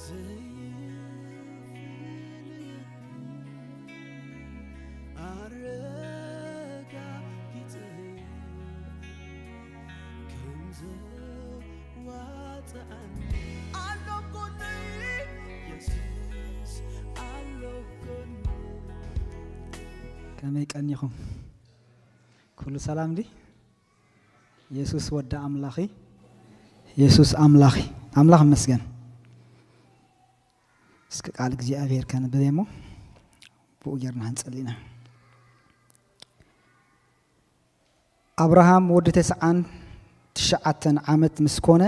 ዘይፍለየኒ ኣረጋጊጸ ከም ዘዋጽኣኒ ኣሎ ጎነይ የሱስ ኣሎ ጎነይ። ከመይ ቀኒኹም? ኩሉ ሰላም ድዩ? የሱስ ወዲ ኣምላኽ እዩ። የሱስ ኣምላኽ እዩ። ኣምላኽ ይመስገን። እስኪ ቃል እግዚኣብሔር ከንብብ እሞ ብኡ ጌርና ክንጸሊ ኢና። ኣብርሃም ወዲ ተስዓን ትሽዓተን ዓመት ምስ ኮነ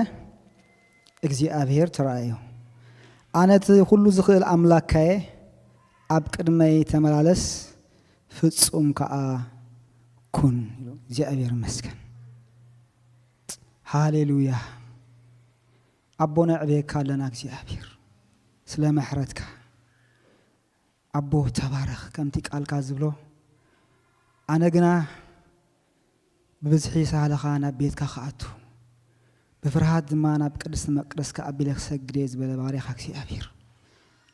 እግዚኣብሔር ተራእዮ። ኣነ እቲ ኩሉ ዝኽእል ኣምላካየ፣ ኣብ ቅድመይ ተመላለስ፣ ፍጹም ከኣ ኩን። እግዚኣብሔር ይመስገን። ሃሌሉያ። ኣቦ ነዕብየካ ኣለና እግዚኣብሔር ስለ ምሕረትካ። ኣቦ ተባረኽ፣ ከምቲ ቃልካ ዝብሎ ኣነ ግና ብብዝሒ ሳህልኻ ናብ ቤትካ ክኣቱ ብፍርሃት ድማ ናብ ቅድስቲ መቅደስካ ኣቢለ ክሰግድ እየ ዝበለ ባሪኻ እግዚኣብሔር።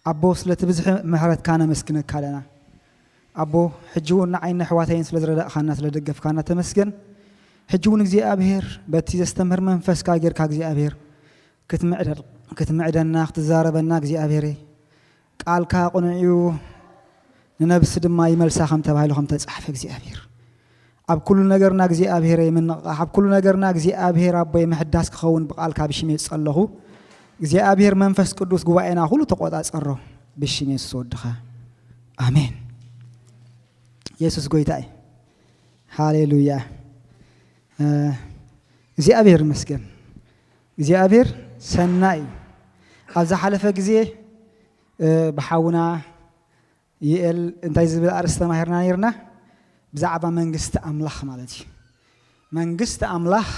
ኣቦ ስለቲ ብዝሒ ምሕረትካ ነመስግነካ ኣለና። ኣቦ ሕጂ እውን ንዓይን ኣሕዋተይን ስለ ዝረዳእኻና ስለ ደገፍካና ተመስገን። ሕጂ እውን እግዚኣብሔር በቲ ዘስተምህር መንፈስካ ጌርካ እግዚኣብሔር ክትምዕደር ክትምዕደና ክትዛረበና እግዚኣብሔር ቃልካ ቅኑዕ እዩ ንነብሲ ድማ ይመልሳ ከም ተባሂሉ ከም ተጻሕፈ እግዚኣብሔር ኣብ ኩሉ ነገርና እግዚኣብሔር የምንቕቓሕ ኣብ ኩሉ ነገርና እግዚኣብሔር ኣቦይ ምሕዳስ ክኸውን ብቃልካ ብሽም የጸለኹ እግዚኣብሔር መንፈስ ቅዱስ ጉባኤና ኩሉ ተቆጻጸሮ ብሽም የሱስ ወድኻ ኣሜን። የሱስ ጎይታ እዩ። ሃሌሉያ። እግዚኣብሔር ይመስገን። እግዚኣብሔር ሰናይ እዩ። ኣብ ዝሓለፈ ግዜ ብሓውና ይኤል እንታይ ዝብል ኣርእስቲ ተማሂርና ነይርና? ብዛዕባ መንግስቲ ኣምላኽ ማለት እዩ። መንግስቲ ኣምላኽ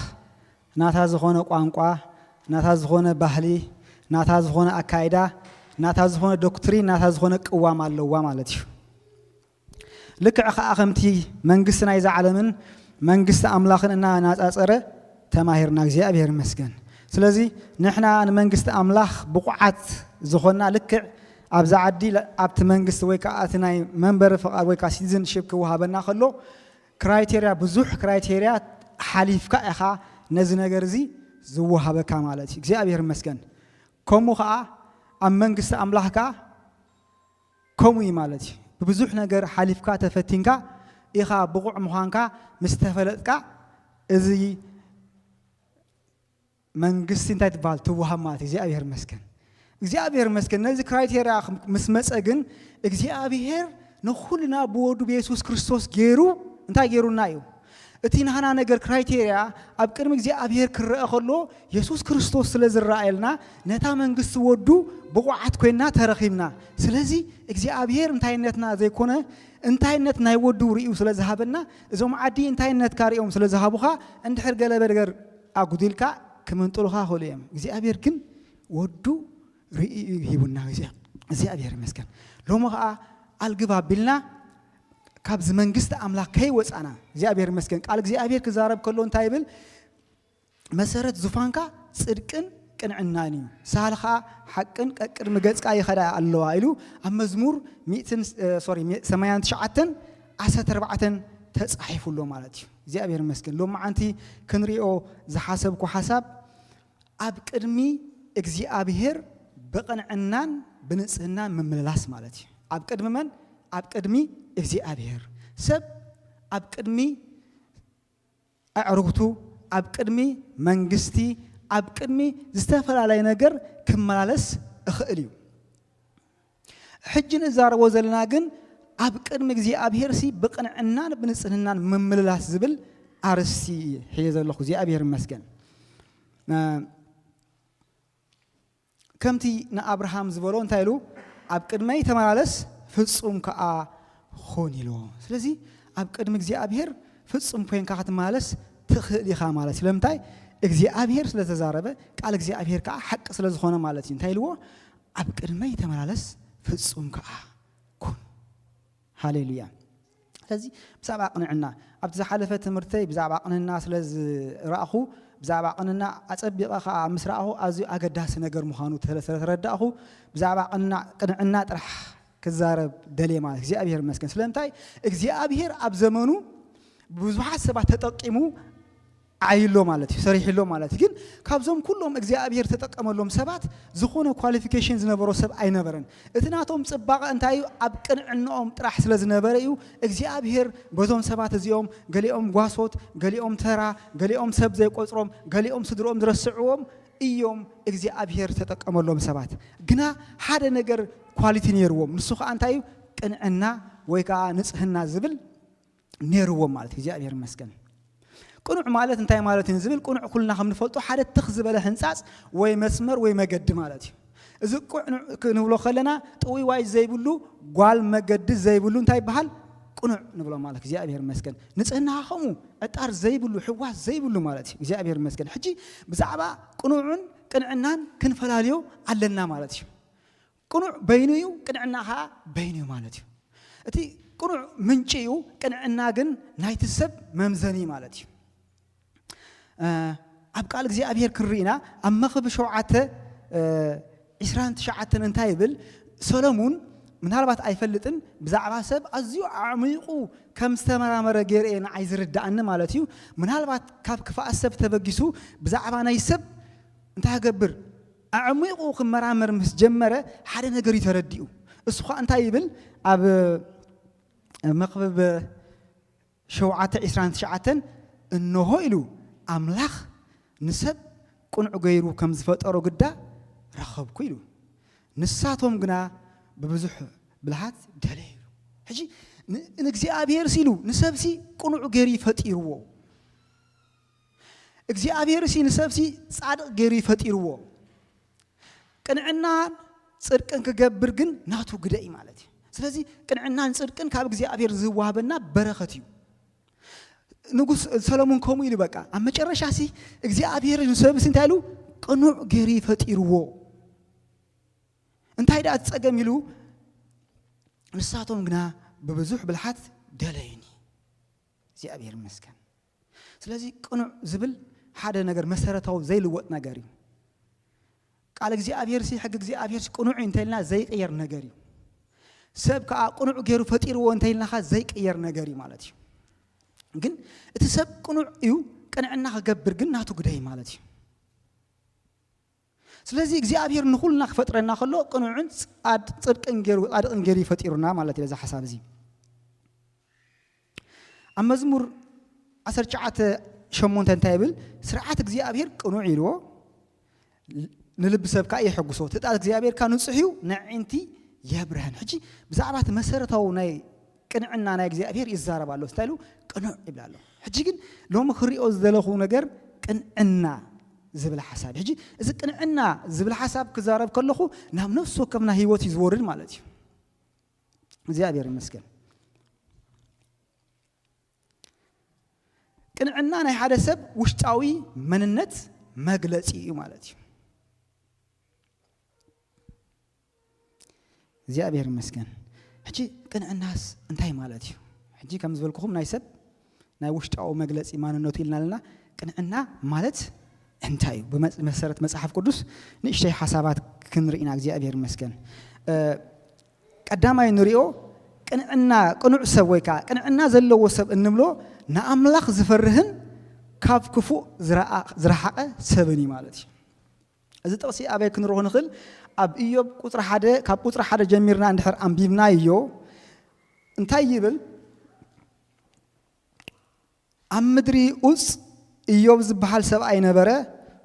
ናታ ዝኾነ ቋንቋ፣ ናታ ዝኾነ ባህሊ፣ ናታ ዝኾነ ኣካይዳ፣ ናታ ዝኾነ ዶክትሪን፣ ናታ ዝኾነ ቅዋም ኣለዋ ማለት እዩ። ልክዕ ከኣ ከምቲ መንግስቲ ናይዛ ዓለምን መንግስቲ ኣምላኽን እናነጻጸረ ተማሂርና እግዚኣብሔር ይመስገን። ስለዚ ንሕና ንመንግስቲ ኣምላኽ ብቑዓት ዝኾንና ልክዕ ኣብዛ ዓዲ ኣብቲ መንግስቲ ወይ ከዓ እቲ ናይ መንበሪ ፍቓድ ወይ ከዓ ሲቲዝንሽፕ ክወሃበና ከሎ ክራይቴርያ ብዙሕ ክራይቴርያ ሓሊፍካ ኢኻ ነዚ ነገር እዚ ዝወሃበካ ማለት እዩ። እግዚኣብሔር ይመስገን። ከምኡ ከዓ ኣብ መንግስቲ ኣምላኽ ከዓ ከምኡ እዩ ማለት እዩ። ብብዙሕ ነገር ሓሊፍካ ተፈቲንካ ኢኻ ብቑዕ ምዃንካ ምስ ተፈለጥካ እዚ መንግስቲ እንታይ ትበሃል ትወሃብ ማለት እዩ። እግዚኣብሔር ይመስገን። እግዚኣብሔር ይመስገን። ነዚ ክራይቴርያ ምስ መጸ ግን እግዚኣብሔር ንኹልና ብወዱ ብየሱስ ክርስቶስ ገይሩ እንታይ ገይሩና እዩ? እቲ ናህና ነገር ክራይቴርያ ኣብ ቅድሚ እግዚኣብሔር ክረአ ከሎ የሱስ ክርስቶስ ስለ ዝረኣየልና ነታ መንግስቲ ወዱ ብቑዓት ኮይና ተረኺብና። ስለዚ እግዚኣብሔር እንታይነትና ዘይኮነ እንታይነት ናይ ወዱ ርእዩ ስለ ዝሃበና እዞም ዓዲ እንታይነትካ ርእዮም ስለ ዝሃቡኻ እንድሕር ገለ ነገር ኣጉዲልካ ክምንጥሉኻ ይኽእሉ እዮም። እግዚኣብሔር ግን ወዱ ርእዩ ሂቡና እግዚኣብሔር ይመስገን። ሎሚ ከዓ ኣልግብ ኣቢልና ካብዚ መንግስቲ ኣምላኽ ከይወፃና እግዚኣብሔር ይመስገን። ቃል እግዚኣብሔር ክዛረብ ከሎ እንታይ ይብል? መሰረት ዙፋንካ ጽድቅን ቅንዕናን እዩ፣ ሳህልኻ ሓቅን ቀቅድሚ ገጽካ ይኸዳ ኣለዋ ኢሉ ኣብ መዝሙር ሚእትን ሶሪ ሰማንያን ትሽዓተን ዓሰርተ ኣርባዕተን ተጻሒፉ ኣሎ ማለት እዩ። እግዚኣብሔር ይመስገን። ሎሚ መዓንቲ ክንሪኦ ዝሓሰብኩ ሓሳብ ኣብ ቅድሚ እግዚኣብሔር ብቕንዕናን ብንጽህናን ምምልላስ ማለት እዩ። ኣብ ቅድሚ መን? ኣብ ቅድሚ እግዚኣብሔር። ሰብ ኣብ ቅድሚ ኣዕሩኽቱ፣ ኣብ ቅድሚ መንግስቲ፣ ኣብ ቅድሚ ዝተፈላለየ ነገር ክመላለስ እኽእል እዩ። ሕጂ ንዛረቦ ዘለና ግን ኣብ ቅድሚ እግዚኣብሔር ሲ ብቕንዕናን ብንጽህናን ምምልላስ ዝብል ኣርእስቲ ሒዘ ዘለኹ እግዚኣብሔር ይመስገን። ከምቲ ንኣብርሃም ዝበሎ እንታይ ኢሉ? ኣብ ቅድመይ ተመላለስ ፍጹም ከኣ ኹን ኢልዎ። ስለዚ ኣብ ቅድሚ እግዚኣብሔር ፍጹም ኮይንካ ክትመላለስ ትኽእል ኢኻ ማለት እዩ። ስለምንታይ? እግዚኣብሔር ስለ ዝተዛረበ ቃል እግዚኣብሔር ከኣ ሓቂ ስለ ዝኾነ ማለት እዩ። እንታይ ኢልዎ? ኣብ ቅድመይ ተመላለስ ፍጹም ከኣ ኩን። ሃሌሉያ። ስለዚ ብዛዕባ ቅንዕና ኣብቲ ዝሓለፈ ትምህርተይ ብዛዕባ ቅንዕና ስለ ዝረእኹ ብዛዕባ ቅንዕና ኣጸቢቐ ኸኣ ምስ ረኣኹ ኣዝዩ ኣገዳሲ ነገር ምዃኑ ተለ-፣ ስለ ተረዳእኹ ብዛዕባ ቅንና-፣ ቅንዕና ጥራሕ ክዛረብ ደልየ ማለት እግዚኣብሔር ይመስገን። ስለምንታይ? እግዚኣብሔር ኣብ ዘመኑ ብዙሓት ሰባት ተጠቂሙ ዓይሎ ማለት እዩ፣ ሰሪሕሎ ማለት እዩ። ግን ካብዞም ኩሎም እግዚኣብሔር ተጠቀመሎም ሰባት ዝኾነ ኳሊፊኬሽን ዝነበሮ ሰብ ኣይነበረን። እቲ ናቶም ጽባቐ እንታይ እዩ? ኣብ ቅንዕናኦም ጥራሕ ስለ ዝነበረ እዩ እግዚኣብሔር በዞም ሰባት እዚኦም፣ ገሊኦም ጓሶት፣ ገሊኦም ተራ፣ ገሊኦም ሰብ ዘይቆጽሮም፣ ገሊኦም ስድርኦም ዝረስዕዎም እዮም እግዚኣብሔር ተጠቀመሎም ሰባት። ግና ሓደ ነገር ኳሊቲ ነይርዎም። ንሱ ኸኣ እንታይ እዩ? ቅንዕና ወይ ከኣ ንጽህና ዝብል ነይርዎም ማለት እዩ። እግዚኣብሔር ይመስገን። ቅኑዕ ማለት እንታይ ማለት እዩ ዝብል፣ ቅኑዕ ኩልና ከም ንፈልጦ ሓደ ትኽ ዝበለ ህንጻጽ ወይ መስመር ወይ መገዲ ማለት እዩ። እዚ ቅኑዕ ክንብሎ ከለና ጥውይዋይ ዘይብሉ፣ ጓል መገዲ ዘይብሉ እንታይ ይበሃል? ቅኑዕ ንብሎ ማለት እግዚኣብሔር ይመስገን። ንጽህና ከምኡ ዕጣር ዘይብሉ፣ ሕዋስ ዘይብሉ ማለት እዩ። እግዚኣብሔር ይመስገን። ሕጂ ብዛዕባ ቅኑዕን ቅንዕናን ክንፈላልዮ ኣለና ማለት እዩ። ቅኑዕ በይኑ እዩ፣ ቅንዕና ኸኣ በይኑ እዩ ማለት እዩ። እቲ ቅኑዕ ምንጪ እዩ፣ ቅንዕና ግን ናይቲ ሰብ መምዘኒ ማለት እዩ። እ፣ ኣብ ቃል እግዚኣብሔር ክንርኢና ኣብ መኽብብ ሸውዓተ፣ እ፣ ዒስራን ትሽዓተን እንታይ ይብል? ሰሎሙን ምናልባት ኣይፈልጥን፣ ብዛዕባ ሰብ ኣዝዩ ኣዕሚቑ ከም ዝተመራመረ ገይረ እየ ንዓይ ዝርድኣኒ ማለት እዩ። ምናልባት ካብ ክፍኣት ሰብ ተበጊሱ ብዛዕባ ናይ ሰብ እንታይ ክገብር ኣዕሚቑ ክመራመር ምስ ጀመረ ሓደ ነገር እዩ ተረዲኡ። እሱ ኸኣ እንታይ ይብል? ኣብ መኽብብ ሸውዓተ ዒስራን ትሽዓተን፣ "እንሆ" ኢሉ፣ "ኣምላኽ ንሰብ ቅኑዕ ገይሩ ከም ዝፈጠሮ ግዳ ረኸብኩ" ኢሉ። "ንሳቶም ግና ብብዙሕ ብልሃት ደለዩ" ኢሉ። ሕጂ ን-፣ ንእግዚኣብሔር ሲሉ ንሰብሲ ቅኑዕ ገይሩ ፈጢርዎ። እግዚኣብሔር ሲ ንሰብሲ ጻድቕ ገይሩ ፈጢርዎ። ቅንዕናን ጽድቅን ክገብር ግን ናቱ ግደ እዩ ማለት እዩ። ስለዚ ቅንዕናን ጽድቅን ካብ እግዚኣብሔር ዝዋሃበና በረኸት እዩ። ንጉስ ሰሎሞን ከምኡ ኢሉ በቃ ኣብ መጨረሻ ሲ እግዚኣብሔር ንሰብሲ እንታይ ኢሉ? ቅኑዕ ገይሩ ፈጢርዎ። እንታይ ደኣ እቲ ጸገም ኢሉ? "ንሳቶም ግና ብብዙሕ ብልሓት ደለዩኒ።" እግዚኣብሔር ይመስገን። ስለዚ ቅኑዕ ዝብል ሓደ ነገር መሰረታዊ ዘይልወጥ ነገር እዩ። ቃል እግዚኣብሔር ሲ፣ ሕጊ እግዚኣብሔር ሲ ቅኑዕ እዩ እንተኢልና ዘይቅየር ነገር እዩ። ሰብ ከኣ ቅኑዕ ገይሩ ፈጢርዎ እንተኢልና ኸኣ ዘይቅየር ነገር እዩ ማለት እዩ። ግን እቲ ሰብ ቅኑዕ እዩ፣ ቅንዕና ክገብር ግን ናቱ ግደ እዩ ማለት እዩ። ስለዚ እግዚኣብሔር ንኹልና ክፈጥረና ከሎ ቅኑዕን ጻድ-፣ ጽድቅን ገይሩ፣ ጻድቕን ገይሩ እዩ ፈጢሩና ማለት እዩ። እዚ ሓሳብ እዚ ኣብ መዝሙር ዓሰርተ ትሽዓተ ሸሞንተ እንታይ ይብል? "ስርዓት እግዚኣብሔር ቅኑዕ" ኢልዎ፣ "ንልቢ ሰብ ከኣ የሐጉሶ። ትእዛዝ እግዚኣብሔር ከኣ ንጹሕ እዩ፣ ነዒንቲ የብርሀን።" ሕጂ ብዛዕባ እቲ መሰረታዊ ናይ ቅንዕና ናይ እግዚኣብሔር ይዛረብ ኣሎ። እንታይ ኢሉ? ቅኑዕ ይብል ኣሎ። ሕጂ ግን ሎሚ ክሪኦ ዝደለኹ ነገር ቅንዕና ዝብል ሓሳብ። ሕጂ እዚ ቅንዕና ዝብል ሓሳብ ክዛረብ ከለኹ ናብ ነፍሲ ወከፍና ህይወት እዩ ዝወርድ ማለት እዩ። እግዚኣብሔር ይመስገን። ቅንዕና ናይ ሓደ ሰብ ውሽጣዊ መንነት መግለጺ እዩ ማለት እዩ። እግዚኣብሔር ይመስገን። ሕጂ ቅንዕናስ እንታይ ማለት እዩ? ሕጂ ከም ዝበልኩኹም ናይ ሰብ ናይ ውሽጣዊ መግለጺ ማንነቱ ኢልና ኣለና። ቅንዕና ማለት እንታይ እዩ? ብመ-፣ መሰረት መጽሓፍ ቅዱስ ንእሽተይ ሓሳባት ክንርኢ ኢና። እግዚኣብሔር ይመስገን። እ፣ ቀዳማይ ንሪኦ ቅንዕና፣ ቅኑዕ ሰብ ወይ ከዓ ቅንዕና ዘለዎ ሰብ እንብሎ ንኣምላኽ ዝፈርህን ካብ ክፉእ ዝረኣ-፣ ዝረሓቐ ሰብን እዩ ማለት እዩ። እዚ ጥቕሲ ኣበይ ክንረኽቦ ንኽእል? ኣብ ኢዮብ ቁጽሪ ሓደ፣ ካብ ቁጽሪ ሓደ ጀሚርና እንድሕር ኣንቢብናዮ እንታይ ይብል? ኣብ ምድሪ ኡጽ ኢዮብ ዝበሃል ሰብኣይ ነበረ፣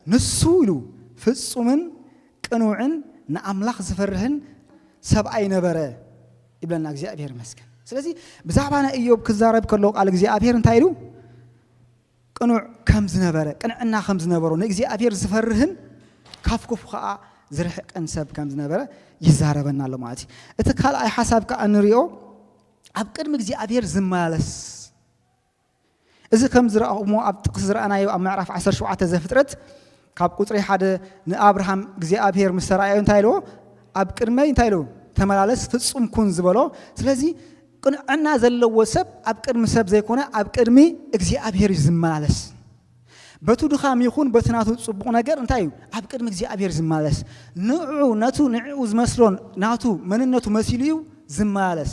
ንሱ ኢሉ ፍጹምን ቅኑዕን ንኣምላኽ ዝፈርህን ሰብኣይ ነበረ ይብለና። እግዚኣብሔር ይመስገን። ስለዚ ብዛዕባ ናይ ኢዮብ ክዛረብ ከሎ ቃል እግዚኣብሔር እንታይ ኢሉ? ቅኑዕ ከም ዝነበረ፣ ቅንዕና ከም ዝነበሮ፣ ንእግዚኣብሔር ዝፈርህን ካብ ክፉ ኸኣ ዝርሕቅን ሰብ ከም ዝነበረ ይዛረበና ኣሎ ማለት እዩ። እቲ ካልኣይ ሓሳብ ከኣ ንሪኦ፣ ኣብ ቅድሚ እግዚኣብሔር ዝመላለስ። እዚ ከም ዝረኣኹሞ ኣብ ጥቕሲ ዝረኣናዮ ኣብ ምዕራፍ ዓሰርተ ሸውዓተ ዘፍጥረት ካብ ቁጽሪ ሓደ ንኣብርሃም እግዚኣብሔር ምስ ተራእዮ እንታይ ኢልዎ? "ኣብ ቅድመይ እንታይ ኢሉ? ተመላለስ፣ ፍጹም ኩን" ዝበሎ። ስለዚ ቅንዕና ዘለዎ ሰብ ኣብ ቅድሚ ሰብ ዘይኮነ ኣብ ቅድሚ እግዚኣብሔር እዩ ዝመላለስ። በቱ ድኻም ይኹን በቲ ናቱ ጽቡቕ ነገር እንታይ እዩ? ኣብ ቅድሚ እግዚኣብሔር ዝመላለስ። ንዑ፣ ነቱ ንዕኡ ዝመስሎን ናቱ መንነቱ መሲሉ እዩ ዝመላለስ።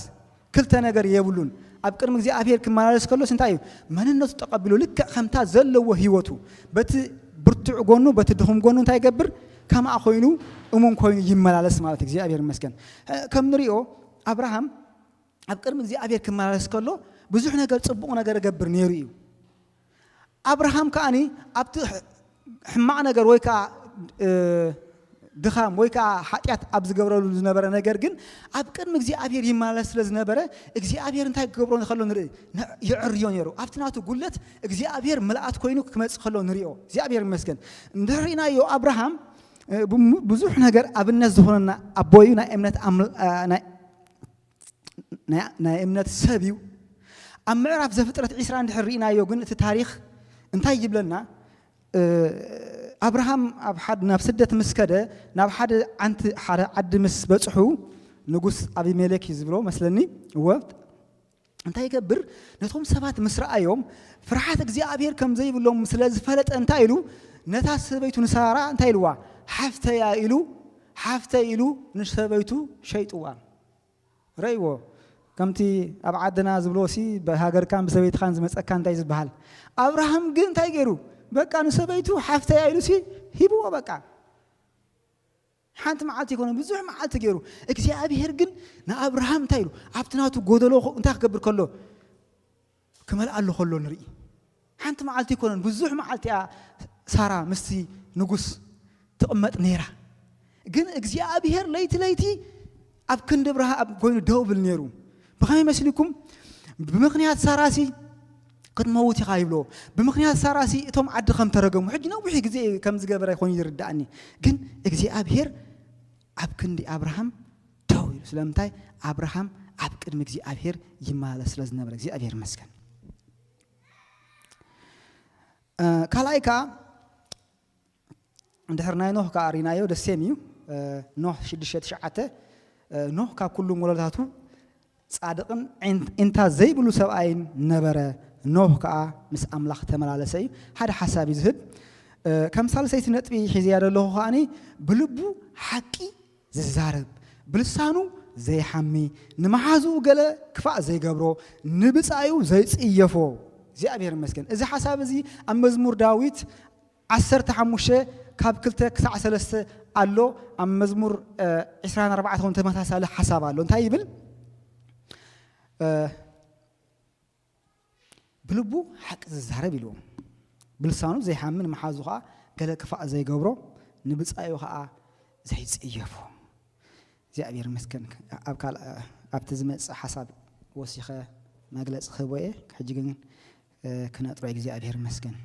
ክልተ ነገር የብሉን። ኣብ ቅድሚ እግዚኣብሔር ክመላለስ ከሎስ እንታይ እዩ? መንነቱ ተቐቢሉ ልክዕ ከምታ ዘለዎ ህይወቱ፣ በቲ ብርቱዕ ጎኑ፣ በቲ ድኹም ጎኑ እንታይ ይገብር? ከምኣ ኮይኑ፣ እሙን ኮይኑ ይመላለስ ማለት እዩ። እግዚኣብሔር ይመስገን። እ፣ ከም ንሪኦ፣ ኣብርሃም ኣብ ቅድሚ እግዚኣብሔር ክመላለስ ከሎ ብዙሕ ነገር፣ ጽቡቕ ነገር ይገብር ነይሩ እዩ። ኣብርሃም ከኣኒ ኣብቲ ሕ-፣ ሕማቕ ነገር ወይ ከኣ፣ እ፣ ድኻም ወይ ከኣ ሓጢኣት ኣብ ዝገብረሉ ዝነበረ ነገር ግን ኣብ ቅድሚ እግዚኣብሔር ይመላለስ ስለ ዝነበረ እግዚኣብሔር እንታይ ክገብሮ ከሎ ንርኢ፣ ን-፣ የዕርዮ ነይሩ። ኣብቲ ናቱ ጉለት እግዚኣብሔር ምልኣት ኮይኑ ክመጽእ ከሎ ንሪኦ። እግዚኣብሔር ይመስገን። እንድሕር ርኢናዮ ኣብርሃም፣ እ፣ ብሙ-፣ ብዙሕ ነገር ኣብነት ዝኾነና ኣቦ እዩ። ናይ እምነት ኣምል-፣ እ፣ ናይ ናይ፣ ናይ እምነት ሰብ እዩ። ኣብ ምዕራፍ ዘፍጥረት ዒስራ እንድሕር ርኢናዮ ግን እቲ ታሪኽ እንታይ ይብለና? እ፣ ኣብርሃም ኣብ ሓድ-፣ ናብ ስደት ምስ ከደ፣ ናብ ሓደ ዓንቲ-፣ ሓደ ዓዲ ምስ በጽሑ፣ ንጉስ ኣቢሜሌክ እዩ ዝብሎ መስለኒ። እወ፣ እንታይ ይገብር? ነቶም ሰባት ምስ ረኣዮም፣ ፍርሃት እግዚኣብሔር ከም ዘይብሎም ስለ ዝፈለጠ እንታይ ኢሉ? ነታ ሰበይቱ ንሳራ እንታይ ኢልዋ? ሓፍተያ ኢሉ፣ ሓፍተይ ኢሉ ንሰበይቱ ሸይጥዋ። ረእይዎ። ከምቲ ኣብ ዓድና ዝብልዎ ሲ ብሃገርካን ብሰበይትኻን ዝመጸካ እንታይ ዝበሃል? ኣብርሃም ግን እንታይ ገይሩ? በቃ ንሰበይቱ ሓፍተያ ኢሉ ሲ ሂብዎ በቃ። ሓንቲ መዓልቲ ይኮነ፣ ብዙሕ መዓልቲ ገይሩ። እግዚኣብሔር ግን ንኣብርሃም እንታይ ኢሉ? ኣብቲ ናቱ ጎደሎ እንታይ ክገብር ከሎ? ክመልኣሉ ከሎ ንርኢ። ሓንቲ መዓልቲ ኣይኮነን፣ ብዙሕ መዓልቲ እያ ሳራ ምስቲ ንጉስ ትቕመጥ ነይራ። ግን እግዚኣብሔር ለይቲ ለይቲ ኣብ ክንዲ ኣብርሃም ኮይኑ ደው ብል ነይሩ። ብኸመይ መስልኩም? ብምኽንያት ሳራሲ ክትመውት ኢኻ ይብሎ። ብምኽንያት ሳራሲ እቶም ዓዲ ከም ተረገሙ። ሕጂ ነዊሕ ግዜ ከም ዝገበረ ኮይኑ ይርዳእኒ። ግን እግዚኣብሔር ኣብ ክንዲ ኣብርሃም ደው ኢሉ። ስለምንታይ? ኣብርሃም ኣብ ቅድሚ እግዚኣብሔር ይመላለስ ስለ ዝነበረ። እግዚኣብሔር ይመስገን። እ፣ ካልኣይ ከኣ፣ እንድሕር ናይ ኖህ ከኣ ርኢናዮ፣ ደሴም እዩ። እ፣ ኖህ ሽዱሽተ ትሽዓተ፣ እ፣ ኖህ ካብ ኩሉ ወለዶታቱ ጻድቕን ዒን-፣ ኢንታ ዘይብሉ ሰብኣይን ነበረ። ኖህ ከኣ ምስ ኣምላኽ ተመላለሰ እዩ። ሓደ ሓሳብ እዩ ዝህብ። እ፣ ከም ሳልሰይቲ ነጥቢ ሒዘያ ዘለኹ ከኣኒ፣ ብልቡ ሓቂ ዝዛረብ፣ ብልሳኑ ዘይሓሚ፣ ንመሓዝኡ ገለ ክፋእ ዘይገብሮ፣ ንብጻዩ ዘይጽየፎ። እግዚኣብሔር ይመስገን። እዚ ሓሳብ እዚ ኣብ መዝሙር ዳዊት ዓሰርተ ሓሙሽተ ካብ ክልተ ክሳዕ ሰለስተ ኣሎ። ኣብ መዝሙር፣ እ፣ ዕስራን ኣርባዕተን እውን ተመሳሳሊ ሓሳብ ኣሎ። እንታይ ይብል? እ፣ ብልቡ ሓቂ ዝዛረብ ኢልዎም፣ ብልሳኑ ዘይሓምን መሓዙ ኸዓ ገለ ክፋእ ዘይገብሮ፣ ንብጻዩ ኸዓ ዘይጽየፎ። እግዚኣብሔር ይመስገን። ኣብ ካል-፣ ኣብቲ ዝመጽእ ሓሳብ ወሲኸ መግለጺ ክህቦ እየ። ሕጂ ግን፣ እ፣ ክነጥሮ እግዚኣብሔር ይመስገን።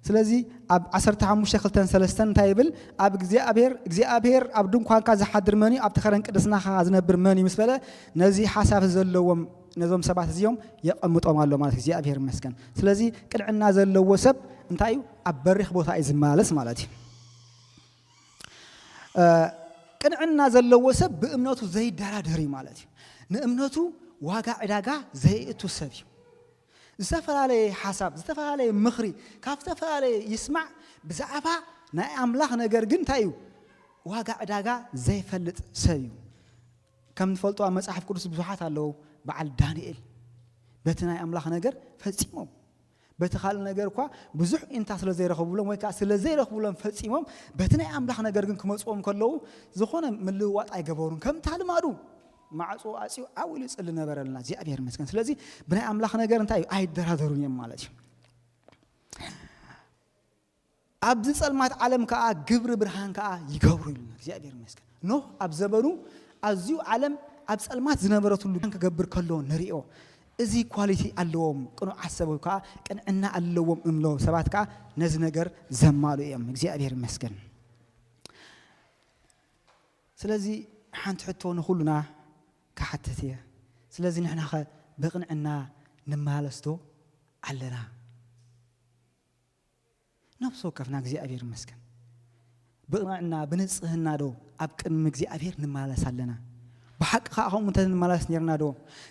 ስለዚ ኣብ ዓሰርተ ሓሙሽተ ክልተን ሰለስተን እንታይ ይብል? ኣብ እግዚኣብሔር፣ እግዚኣብሔር ኣብ ድንኳንካ ዝሓድር መን እዩ? ኣብቲ ኸረን ቅድስናኻ ዝነብር መን እዩ? ምስ በለ ነዚ ሓሳብ ዘለዎም ነዞም ሰባት እዚኦም የቐምጦም ኣሎ ማለት እዩ። እግዚኣብሔር ይመስገን። ስለዚ ቅንዕና ዘለዎ ሰብ እንታይ እዩ? ኣብ በሪኽ ቦታ እዩ ዝመላለስ ማለት እዩ። እ፣ ቅንዕና ዘለዎ ሰብ ብእምነቱ ዘይደራደር እዩ ማለት እዩ። ንእምነቱ ዋጋ ዕዳጋ ዘየእቱ ሰብ እዩ። ዝተፈላለየ ሓሳብ፣ ዝተፈላለየ ምኽሪ ካብ ዝተፈላለየ ይስማዕ፣ ብዛዕባ ናይ ኣምላኽ ነገር ግን እንታይ እዩ? ዋጋ ዕዳጋ ዘይፈልጥ ሰብ እዩ። ከም ንፈልጦ ኣብ መጽሓፍ ቅዱስ ብዙሓት ኣለዉ። በዓል ዳንኤል በቲ ናይ ኣምላኽ ነገር ፈጺሞም፣ በቲ ካልእ ነገር እኳ ብዙሕ ኢንታ ስለ ዘይረኸብሎም ወይ ከኣ ስለ ዘይረኽብሎም ፈጺሞም፣ በቲ ናይ ኣምላኽ ነገር ግን ክመጽዎም ከለዉ ዝኾነ ምልውዋጥ ኣይገበሩን። ከምታ ልማዱ ማዕጾ ኣጽዩ ዓው ኢሉ ይጽሊ ነበረ። ልና እግዚኣብሔር ይመስገን። ስለዚ ብናይ ኣምላኽ ነገር እንታይ እዩ? ኣይደራደሩን እዮም ማለት እዩ። ኣብዚ ጸልማት ዓለም ከኣ ግብሪ ብርሃን ከኣ ይገብሩ ኢሉና እግዚኣብሔር ይመስገን። ኖህ ኣብ ዘመኑ ኣዝዩ ዓለም ኣብ ጸልማት ዝነበረትሉ ክገብር ከሎ ንሪኦ። እዚ ኳሊቲ ኣለዎም፣ ቅኑዓት ሰብ ከኣ ቅንዕና ኣለዎም እምሎ ሰባት ከኣ ነዚ ነገር ዘማሉ እዮም። እግዚኣብሔር ይመስገን። ስለዚ ሓንቲ ሕቶ ንኹሉና ክሓትት እየ። ስለዚ ንሕናኸ ብቕንዕና ንመላለስ ዶ ኣለና? ነፍሲ ወከፍና እግዚኣብሔር ይመስገን። ብቕንዕና፣ ብንጽህና ዶ ኣብ ቅድሚ እግዚኣብሔር ንመላለስ ኣለና? ብሓቂ ከኣ ከምኡ እንተ ንመላለስ ኔርና ዶ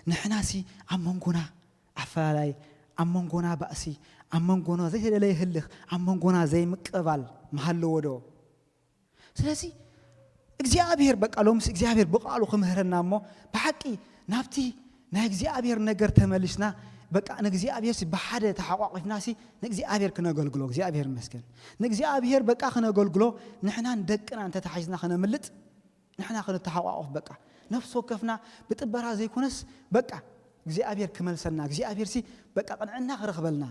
ንሕናሲ ኣብ መንጎና ኣፈላላይ ኣብ መንጎና ባእሲ፣ ኣብ መንጎና ዘይተደለየ ህልኽ፣ ኣብ መንጎና ዘይምቅባል ምሃለዎ ዶ? ስለዚ እግዚኣብሔር በቃ ሎምስ እግዚኣብሔር ብቃሉ ክምህረና እሞ ብሓቂ ናብቲ ናይ እግዚኣብሔር ነገር ተመሊስና በቃ ንእግዚኣብሔር ሲ ብሓደ ተሓቋቂፍና ሲ ንእግዚኣብሔር ክነገልግሎ እግዚኣብሔር ይመስገን ንእግዚኣብሔር በቃ ክነገልግሎ ንሕናን ደቅና እንተተሓዝና ክነምልጥ ንሕና ክንተሓቋቆፍ በቃ ነፍሲ ወከፍና ብጥበራ ዘይኮነስ በቃ እግዚኣብሔር ክመልሰና እግዚኣብሔር ሲ በቃ ቅንዕና ክረኽበልና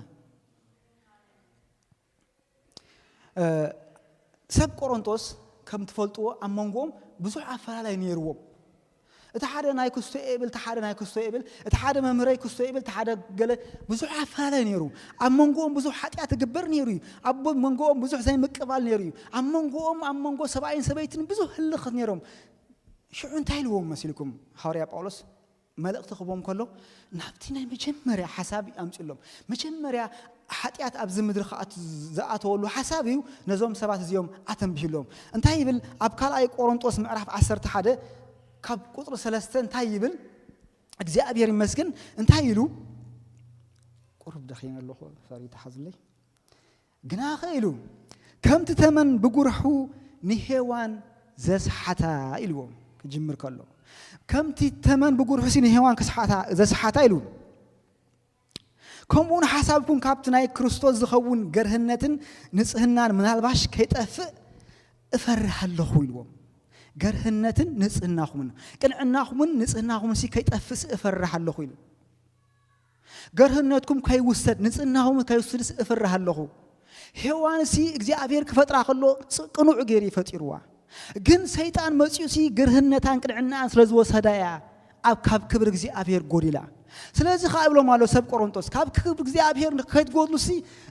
ሰብ ቆሮንጦስ ከም ትፈልጥዎ ኣብ መንጎኦም ብዙሕ ኣፈላላይ ነይርዎም እቲ ሓደ ናይ ክስቶ የብል እቲ ሓደ ናይ ክስቶ የብል እቲ ሓደ መምህረይ ክስቶ የብል እቲ ሓደ ገለ ብዙሕ ኣፈላላይ ነይሩ ኣብ መንጎኦም ብዙሕ ሓጢኣት እግበር ነይሩ እዩ ኣብ መንጎኦም ብዙሕ ዘይምቅባል ነይሩ እዩ ኣብ መንጎኦም ኣብ መንጎ ሰብኣይን ሰበይትን ብዙሕ ህልኽት ነይሮም ሽዑ እንታይ ኢልዎም መሲልኩም ሃዋርያ ጳውሎስ መልእኽቲ ክቦም ከሎ ናብቲ ናይ መጀመርያ ሓሳብ ኣምፅሎም መጀመርያ ሓጢኣት ኣብዚ ምድሪ ክኣት ዝኣተወሉ ሓሳብ እዩ ነዞም ሰባት እዚኦም ኣተንቢህሎም እንታይ ይብል ኣብ ካልኣይ ቆሮንጦስ ምዕራፍ ዓሰርተ ሓደ ካብ ቁፅሪ ሰለስተ እንታይ ይብል እግዚኣብሔር ይመስግን እንታይ ኢሉ ቁሩብ ደኺመ ኣለኹ ፈሪ ተሓዝለይ ግናኸ ኢሉ ከምቲ ተመን ብጉርሑ ንሄዋን ዘስሓታ ኢልዎም ክጅምር ከሎ ከምቲ ተመን ብጉርሑ ሲ ንሄዋን ክስሓታ ዘስሓታ ኢሉ ከምኡ ንሓሳብኩም ካብቲ ናይ ክርስቶስ ዝኸውን ገርህነትን ንጽህናን ምናልባሽ ከይጠፍእ እፈርህ ኣለኹ ኢልዎም ገርህነትን ንጽህናኹምን ቅንዕናኹምን ንጽህናኹምን ሲ ከይጠፍእ እፈርህ ኣለኹ ኢሉ ገርህነትኩም ከይውሰድ ንጽህናኹም ከይውስድስ እፍርህ ኣለኹ። ሄዋንሲ እግዚኣብሔር ክፈጥራ ከሎ ቅኑዕ ገይሩ ይፈጢርዋ። ግን ሰይጣን መጺኡሲ ግርህነታን ቅንዕናኣን ስለ ዝወሰዳ እያ ኣብ ካብ ክብሪ እግዚኣብሔር ጎዲላ። ስለዚ ኸዓ ይብሎም ኣሎ ሰብ ቆሮንጦስ ካብ ክብሪ እግዚኣብሔር ከይትጎድሉሲ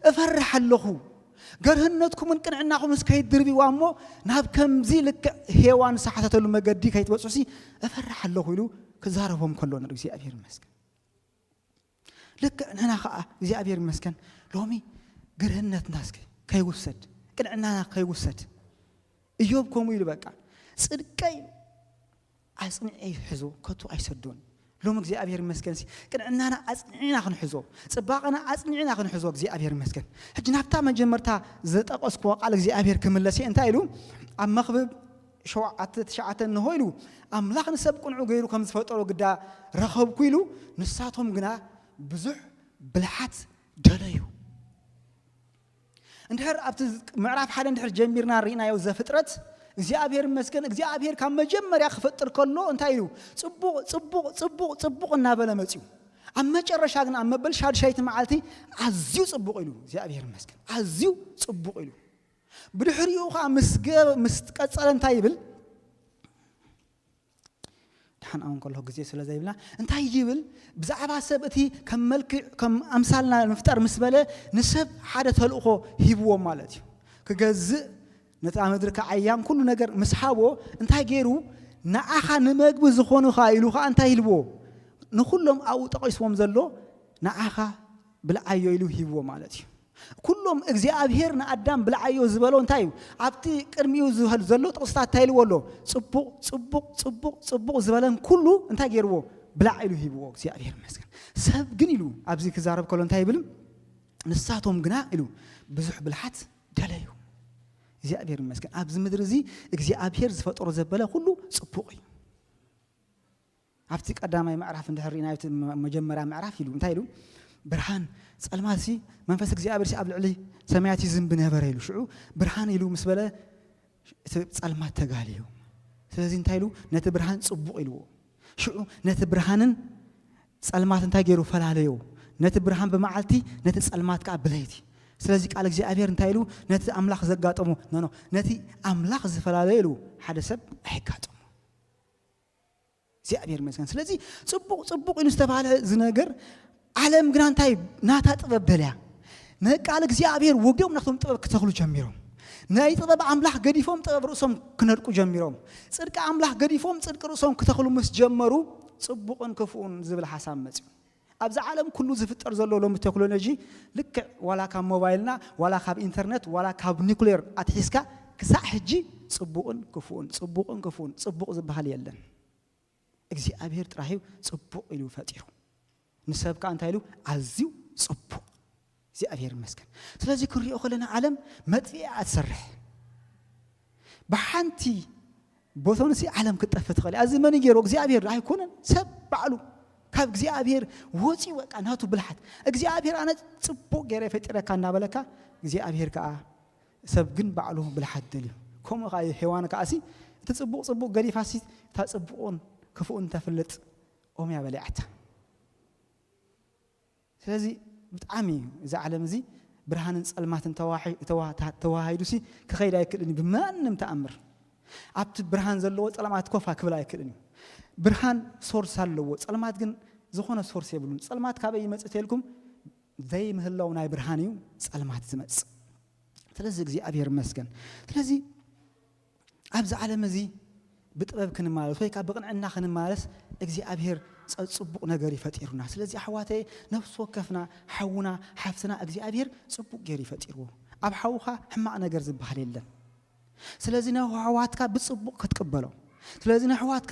እፈርሕ ኣለኹ። ገርህነትኩምን ቅንዕናኹምስ ከይትድርብዋ እሞ ናብ ከምዚ ልክዕ ሄዋን ዝሰሓተተሉ መገዲ ከይትበጽሑሲ እፈርሕ ኣለኹ ኢሉ ክዛረቦም ከሎ ንርኢ እግዚኣብሔር ይመስገን። ልክዕ ንሕና ኸዓ እግዚኣብሔር ይመስገን ሎሚ ግርህነትና እስኪ ከይውሰድ ቅንዕናና ከይውሰድ እዮብ ከምኡ ኢሉ በቃ ጽድቀይ ኣጽኒዐ ይሕዞ ከቶ ኣይሰዶን ሎም እግዚኣብሔር ይመስገን ሲ ቅንዕናና ኣጽኒዕና ክንሕዞ ጽባቐና ኣጽኒዕና ክንሕዞ እግዚኣብሔር ይመስገን ሕጂ ናብታ መጀመርታ ዝጠቐስክዎ ቃል እግዚኣብሔር ክምለስ እየ እንታይ ኢሉ ኣብ መኽብብ ሸውዓተ ትሽዓተ እንሆ ኢሉ ኣምላኽ ንሰብ ቅንዑ ገይሩ ከም ዝፈጠሮ ግዳ ረኸብኩ ኢሉ ንሳቶም ግና ብዙሕ ብልሓት ደለዩ እንድሕር ኣብቲ ምዕራፍ ሓደ እንድሕር ጀሚርና ርኢናዮ ዘፍጥረት እግዚኣብሔር ይመስገን እግዚኣብሔር ካብ መጀመርያ ክፈጥር ከሎ እንታይ ኢሉ ፅቡቕ ፅቡቕ ፅቡቕ ፅቡቕ እናበለ መፅዩ ኣብ መጨረሻ ግን ኣብ መበል ሻድሻይቲ መዓልቲ ኣዝዩ ፅቡቕ ኢሉ እግዚኣብሔር ይመስገን ኣዝዩ ፅቡቕ ኢሉ ብድሕሪኡ ከዓ ምስ ምስ ቀፀለ እንታይ ይብል ድሓን ኣውን ከለኹ ግዜ ስለ ዘይብልና እንታይ ይብል ብዛዕባ ሰብ እቲ ከም መልክዕ ከም ኣምሳልና ንምፍጣር ምስ በለ ንሰብ ሓደ ተልእኾ ሂብዎም ማለት እዩ ክገዝእ ነታ ምድሪ ከዓያን ኩሉ ነገር ምስ ሃቦ እንታይ ገይሩ ንዓኻ ንመግቢ ዝኾኑኻ ኢሉ ከዓ እንታይ ይልዎ ንኩሎም ኣብኡ ጠቒስዎም ዘሎ ንዓኻ ብልዓዮ ኢሉ ሂብዎ ማለት እዩ ኩሎም እግዚኣብሔር ንኣዳም ብልዓዮ ዝበሎ እንታይ እዩ ኣብቲ ቅድሚኡ ዝህል ዘሎ ጥቕስታት እንታይ ኢልዎ ኣሎ ፅቡቕ ፅቡቕ ፅቡቕ ፅቡቕ ዝበለን ኩሉ እንታይ ገይርዎ ብላዕ ኢሉ ሂብዎ እግዚኣብሔር ይመስገን ሰብ ግን ኢሉ ኣብዚ ክዛረብ ከሎ እንታይ ይብል ንሳቶም ግና ኢሉ ብዙሕ ብልሓት ደለዩ እግዚኣብሔር ይመስገን ኣብዚ ምድሪ እዚ እግዚኣብሔር ዝፈጠሮ ዘበለ ኩሉ ፅቡቕ እዩ ኣብቲ ቀዳማይ ምዕራፍ እንድሕር ርኢናዮ እቲ መጀመርያ ምዕራፍ ኢሉ እንታይ ኢሉ ብርሃን ጸልማት ሲ መንፈስ እግዚኣብሔር ሲ ኣብ ልዕሊ ሰማያት ይዝንቢ ነበረ ኢሉ ሽዑ ብርሃን ኢሉ ምስ በለ እቲ ጸልማት ተጋልዩ ስለዚ እንታይ ኢሉ ነቲ ብርሃን ጽቡቕ ኢልዎ ሽዑ ነቲ ብርሃንን ጸልማት እንታይ ገይሩ ፈላለዮ ነቲ ብርሃን ብመዓልቲ ነቲ ጸልማት ከዓ ብለይቲ ስለዚ ቃል እግዚኣብሔር እንታይ ኢሉ ነቲ ኣምላኽ ዘጋጠሞ ኖኖ ነቲ ኣምላኽ ዝፈላለዮ ኢሉ ሓደ ሰብ ኣይጋጠሞ እግዚኣብሔር ይመስገን ስለዚ ፅቡቕ ፅቡቕ ኢሉ ዝተባህለ ዝነገር ዓለም ግና እንታይ ናታ ጥበብ ደልያ ንቃል እግዚኣብሔር ወጊኦም ናቶም ጥበብ ክተኽሉ ጀሚሮም ናይ ጥበብ ኣምላኽ ገዲፎም ጥበብ ርእሶም ክነድቁ ጀሚሮም ፅድቂ ኣምላኽ ገዲፎም ፅድቂ ርእሶም ክተኽሉ ምስ ጀመሩ ፅቡቕን ክፉኡን ዝብል ሓሳብ መፅኡ ኣብዚ ዓለም ኩሉ ዝፍጠር ዘሎ ሎሚ ቴክኖሎጂ ልክዕ ዋላ ካብ ሞባይልና ዋላ ካብ ኢንተርነት ዋላ ካብ ኒኩሌር ኣትሒዝካ ክሳዕ ሕጂ ፅቡቕን ክፉኡን ፅቡቕን ክፉኡን ፅቡቕ ዝበሃል የለን እግዚኣብሔር ጥራሕዩ ጽቡቕ ኢሉ ፈጢሩ ንሰብ ከዓ እንታይ ኢሉ ኣዝዩ ጽቡቕ እግዚኣብሔር ይመስገን። ስለዚ ክንሪኦ ከለና ዓለም መጥፊያ እያ ትሰርሕ። ብሓንቲ ቦቶንሲ ዓለም ክትጠፍእ ትኽእል እያ። እዚ መን ገይሮ? እግዚኣብሔር ኣይኮነን፣ ሰብ ባዕሉ ካብ እግዚኣብሔር ወፂኡ፣ በቃ ናቱ ብልሓት። እግዚኣብሔር ኣነ ፅቡቅ ገይረ ፈጢረካ እናበለካ እግዚኣብሔር ከዓ ሰብ ግን ባዕሉ ብልሓት ደልዩ። ከምኡ ከዓ ሄዋን ከዓሲ እቲ ፅቡቅ ፅቡቅ ገዲፋሲ እታ ፅቡቅን ክፉእን ተፍልጥ ኦም እያ በሊዓታ። ስለዚ ብጣዕሚ እዩ እዚ ዓለም እዚ ብርሃንን ጸልማትን ተዋሂ- ተዋ- ታ- ተዋሃሂዱሲ ክኸይድ ኣይክእልን እዩ ብማንም ተኣምር። ኣብቲ ብርሃን ዘለዎ ጸልማት ኮፋ ክብል ኣይክእልን እዩ። ብርሃን ሶርስ ኣለዎ፣ ጸልማት ግን ዝኾነ ሶርስ የብሉን። ጸልማት ካበይ ይመጽእ ተልኩም? ዘይምህላው ናይ ብርሃን እዩ ጸልማት ዝመጽእ። ስለዚ እግዚኣብሔር ይመስገን። ስለዚ ኣብዚ ዓለም እዚ ብጥበብ ክንማለስ ወይ ከዓ ብቕንዕና ክንማለስ እግዚኣብሔር ጸ- ጽቡቕ ነገር ይፈጢሩና። ስለዚ ኣሕዋተይ፣ ነፍሲ ወከፍና ሓውና ሓፍትና እግዚኣብሔር ጽቡቕ ገይሩ ይፈጢርዎ። ኣብ ሓውኻ ሕማቕ ነገር ዝበሃል የለን። ስለዚ ንኣሕዋትካ ብጽቡቕ ክትቅበሎም፣ ስለዚ ንኣሕዋትካ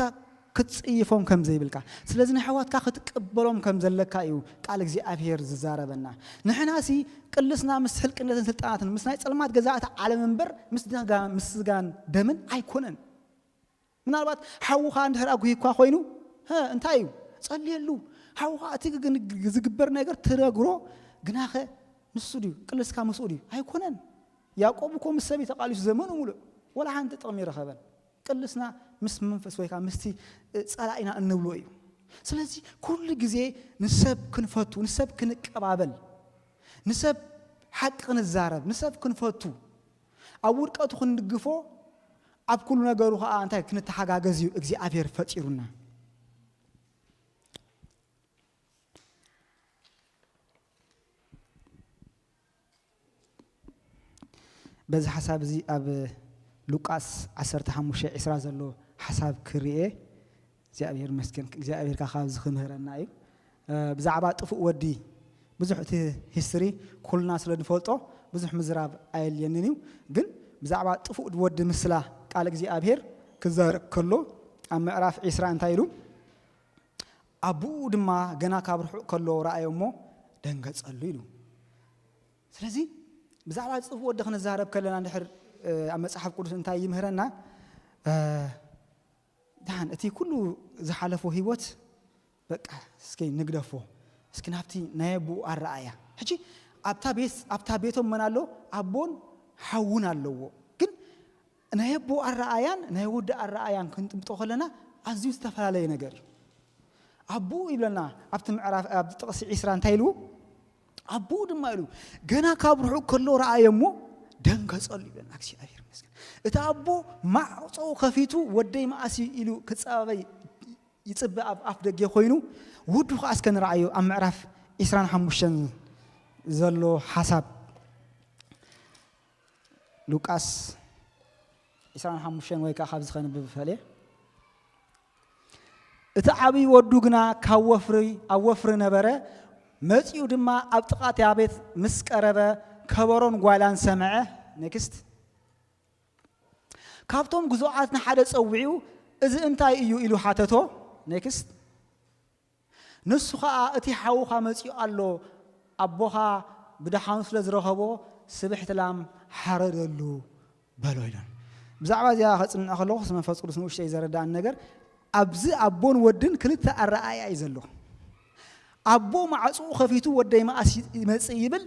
ክትጽይፎም ከም ዘይብልካ፣ ስለዚ ንኣሕዋትካ ክትቅበሎም ከም ዘለካ እዩ ቃል እግዚኣብሔር ዝዛረበና። ንሕናሲ ቅልስና ምስ ሕልቅነትን ስልጣናትን ምስ ናይ ጸልማት ገዛእቲ ዓለም እምበር ምስ ደጋ- ምስ ስጋን ደምን ኣይኮነን። ምናልባት ሓውኻ እንድሕር ኣጉሂኳ ኮይኑ፣ ሀ፣ እንታይ እዩ? ጸልየሉ። ሓውኻ እቲ ግን ዝግበር ነገር ትነግሮ፣ ግናኸ ንሱ ድዩ? ቅልስካ ምስኡ ድዩ? ኣይኮነን። ያዕቆብ እኮ ምስ ሰብ እዩ ተቓሊሱ ዘመኑ ሙሉእ። ወላ ሓንቲ ጥቕሚ ይረኸበን። ቅልስና ምስ መንፈስ ወይ ከዓ ምስቲ እ፣ ጸላኢና እንብሎ እዩ። ስለዚ ኩሉ ግዜ ንሰብ ክንፈቱ፣ ንሰብ ክንቀባበል፣ ንሰብ ሓቂ ክንዛረብ፣ ንሰብ ክንፈቱ፣ ኣብ ውድቀቱ ክንድግፎ፣ ኣብ ኩሉ ነገሩ ከዓ እንታይ ክንተሓጋገዝ እዩ እግዚኣብሔር ፈጢሩና። በዚ ሓሳብ እዚ ኣብ ሉቃስ ዓሰርተ ሓሙሽተ ዕስራ ዘሎ ሓሳብ ክርኤ እግዚኣብሔር መስገን እግዚኣብሔር ካብ እዚ ክምህረና እዩ። ብዛዕባ ጥፉእ ወዲ ብዙሕ እቲ ሂስትሪ ኩልና ስለ ንፈልጦ ብዙሕ ምዝራብ ኣየልየንን እዩ። ግን ብዛዕባ ጥፉእ ወዲ ምስላ ቃል እግዚኣብሔር ክዛረብ ከሎ ኣብ ምዕራፍ ዕስራ እንታይ ኢሉ? ኣቦኡ ድማ ገና ካብ ርሑቕ ከሎ ረኣዮ እሞ ደንገጸሉ ኢሉ። ስለዚ ብዛዕባ ጽፉእ ወዲ ክንዛረብ ከለና እንድሕር ኣብ መጽሓፍ ቅዱስ እንታይ ይምህረና? ደሓን እቲ ኩሉ ዝሓለፎ ህይወት በቃ እስኪ ንግደፎ፣ እስኪ ናብቲ ናይ ኣቦኡ ኣረኣያ። ሕጂ ኣብታ ቤት ኣብታ ቤቶም መን ኣሎ? ኣቦን ሓውን ኣለዎ። ግን ናይ ኣቦ ኣረኣያን ናይ ወዲ ኣረኣያን ክንጥምጦ ከለና ኣዝዩ ዝተፈላለየ ነገር እዩ። ኣቦኡ ይብለና ኣብቲ ምዕራፍ ኣብቲ ጥቕሲ ዕስራ እንታይ ኢሉ? ኣቦኡ ድማ ኢሉ ገና ካብ ርሑቕ ከሎ ረኣየ እሞ ደንገጸሉ ይብለና። እግዚኣብሔር ይመስገን። እቲ ኣቦ ማዕጾ ከፊቱ ወደይ መኣስ እዩ ኢሉ ክጸበበ ይጽበ ኣብ ኣፍ ደገ ኮይኑ ውዱ ከኣ እስከ ንረኣዮ ኣብ ምዕራፍ ዕስራን ሓሙሽተን ዘሎ ሓሳብ ሉቃስ ዕስራን ሓሙሽተን ወይ ከዓ ካብዚ ከንብብ ይፈለየ። እቲ ዓብዪ ወዱ ግና ካብ ወፍሪ ኣብ ወፍሪ ነበረ። መጺኡ ድማ ኣብ ጥቓ እታ ቤት ምስ ቀረበ ከበሮን ጓይላን ሰምዐ። ኔክስት። ካብቶም ግዙኣት ንሓደ ጸዊዑ እዚ እንታይ እዩ ኢሉ ሓተቶ። ኔክስት። ንሱ ኸኣ እቲ ሓውኻ መጺኡ ኣሎ፣ ኣቦኻ ብደሓኑ ስለ ዝረኸቦ ስብሕቲ ላም ሓረደሉ በሎ ኢሎን። ብዛዕባ እዚኣ ከጽንዕ ከለኹ መንፈስ ቅዱስ ንኡሽተይ ዘረዳእኒ ነገር ኣብዚ ኣቦን ወድን ክልተ ኣረኣእያ እዩ ዘሎ። ኣቦ ማዕጽኡ ከፊቱ ወደይ መኣስ ይመጽእ ይብል።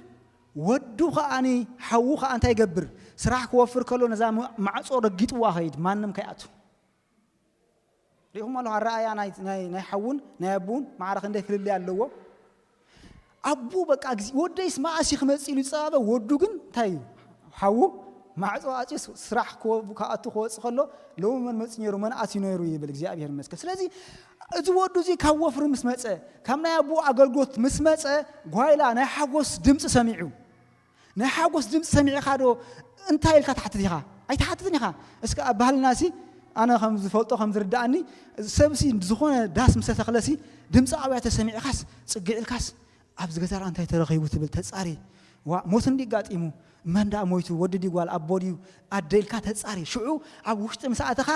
ወዱ ከኣኒ ሓዉ ከኣ እንታይ ይገብር? ስራሕ ክወፍር ከሎ ነዛ ማዕጾ ረጊጥዋ ኸይድ ማንም ከይኣቱ። ሪኹም ኣለኹ ኣረኣያ ናይ ናይ ናይ ሓውን ናይ ኣቡን ማዕረ ክንደይ ፍልልይ ኣለዎ። ኣቡ በቃ ግዜ ወደይስ መኣስ ክመጽእ ኢሉ ይጸባበ ወዱ ግን እንታይ እዩ? ሓዉ ማዕጾ ኣጽዩ ስራሕ ክወ- ክኣቱ ክወጽእ ከሎ ሎሚ መን መጽእ ነይሩ መን ኣትዩ ነይሩ ይብል እግዚኣብሔር ይመስገን። ስለዚ እዚ ወዱ እዚ ካብ ወፍሪ ምስ መጸ ካብ ናይ ኣቡ ኣገልግሎት ምስ መጸ ጓይላ ናይ ሓጎስ ድምፂ ሰሚዑ ናይ ሓጎስ ድምፂ ሰሚዕኻ ዶ እንታይ ኢልካ ትሓትት ኢኻ? ኣይትሓትትን ኢኻ። እስከ ኣብ ባህልና ሲ ኣነ ከም ዝፈልጦ ከም ዝርዳእኒ ሰብ ሲ ዝኾነ ዳስ ምስ ተተኽለ ሲ ድምፂ ኣብያተ ሰሚዕኻስ ፅግዕ ኢልካስ ኣብዚ ገዛ እንታይ ተረኺቡ ትብል ተፃሪ ዋ ሞት እንዲ ጋጢሙ መን ዳ ሞይቱ ወዲ ድዩ ጓል ኣቦ ድዩ ኣደ ኢልካ ተፃሪ ሽዑ ኣብ ውሽጢ ምስ ኣተኻ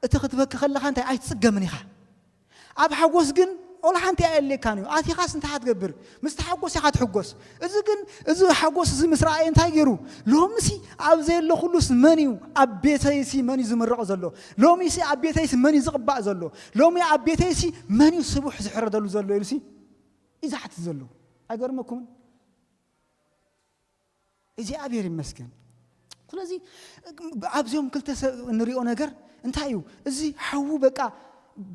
እቲ ክትበኪ ከለኻ እንታይ ኣይትፅገምን ኢኻ። ኣብ ሓጎስ ግን ቆልሓ እንታይ ኣየድልየካን እዩ። ኣቲኻስ እንታይ ክትገብር? ምስ ተሓጎስ ኢኻ ትሕጎስ። እዚ ግን፣ እዚ ሓጎስ እዚ ምስ ረኣየ እንታይ ገይሩ? ሎምሲ ኣብ ዘየለኹሉስ መን እዩ? ኣብ ቤተይሲ መን እዩ ዝምረቕ ዘሎ? ሎሚሲ ኣብ ቤተይሲ መን እዩ ዝቕባእ ዘሎ? ሎሚ ኣብ ቤተይሲ መን እዩ ስቡሕ ዝሕረደሉ ዘሎ? ኢሉሲ እዩ ዝሓትት ዘሎ። ኣይገርመኩምን? እግዚኣብሔር ይመስገን። ስለዚ ኣብዚኦም ክልተ ሰብ እንሪኦ ነገር እንታይ እዩ? እዚ ሓዉ በቃ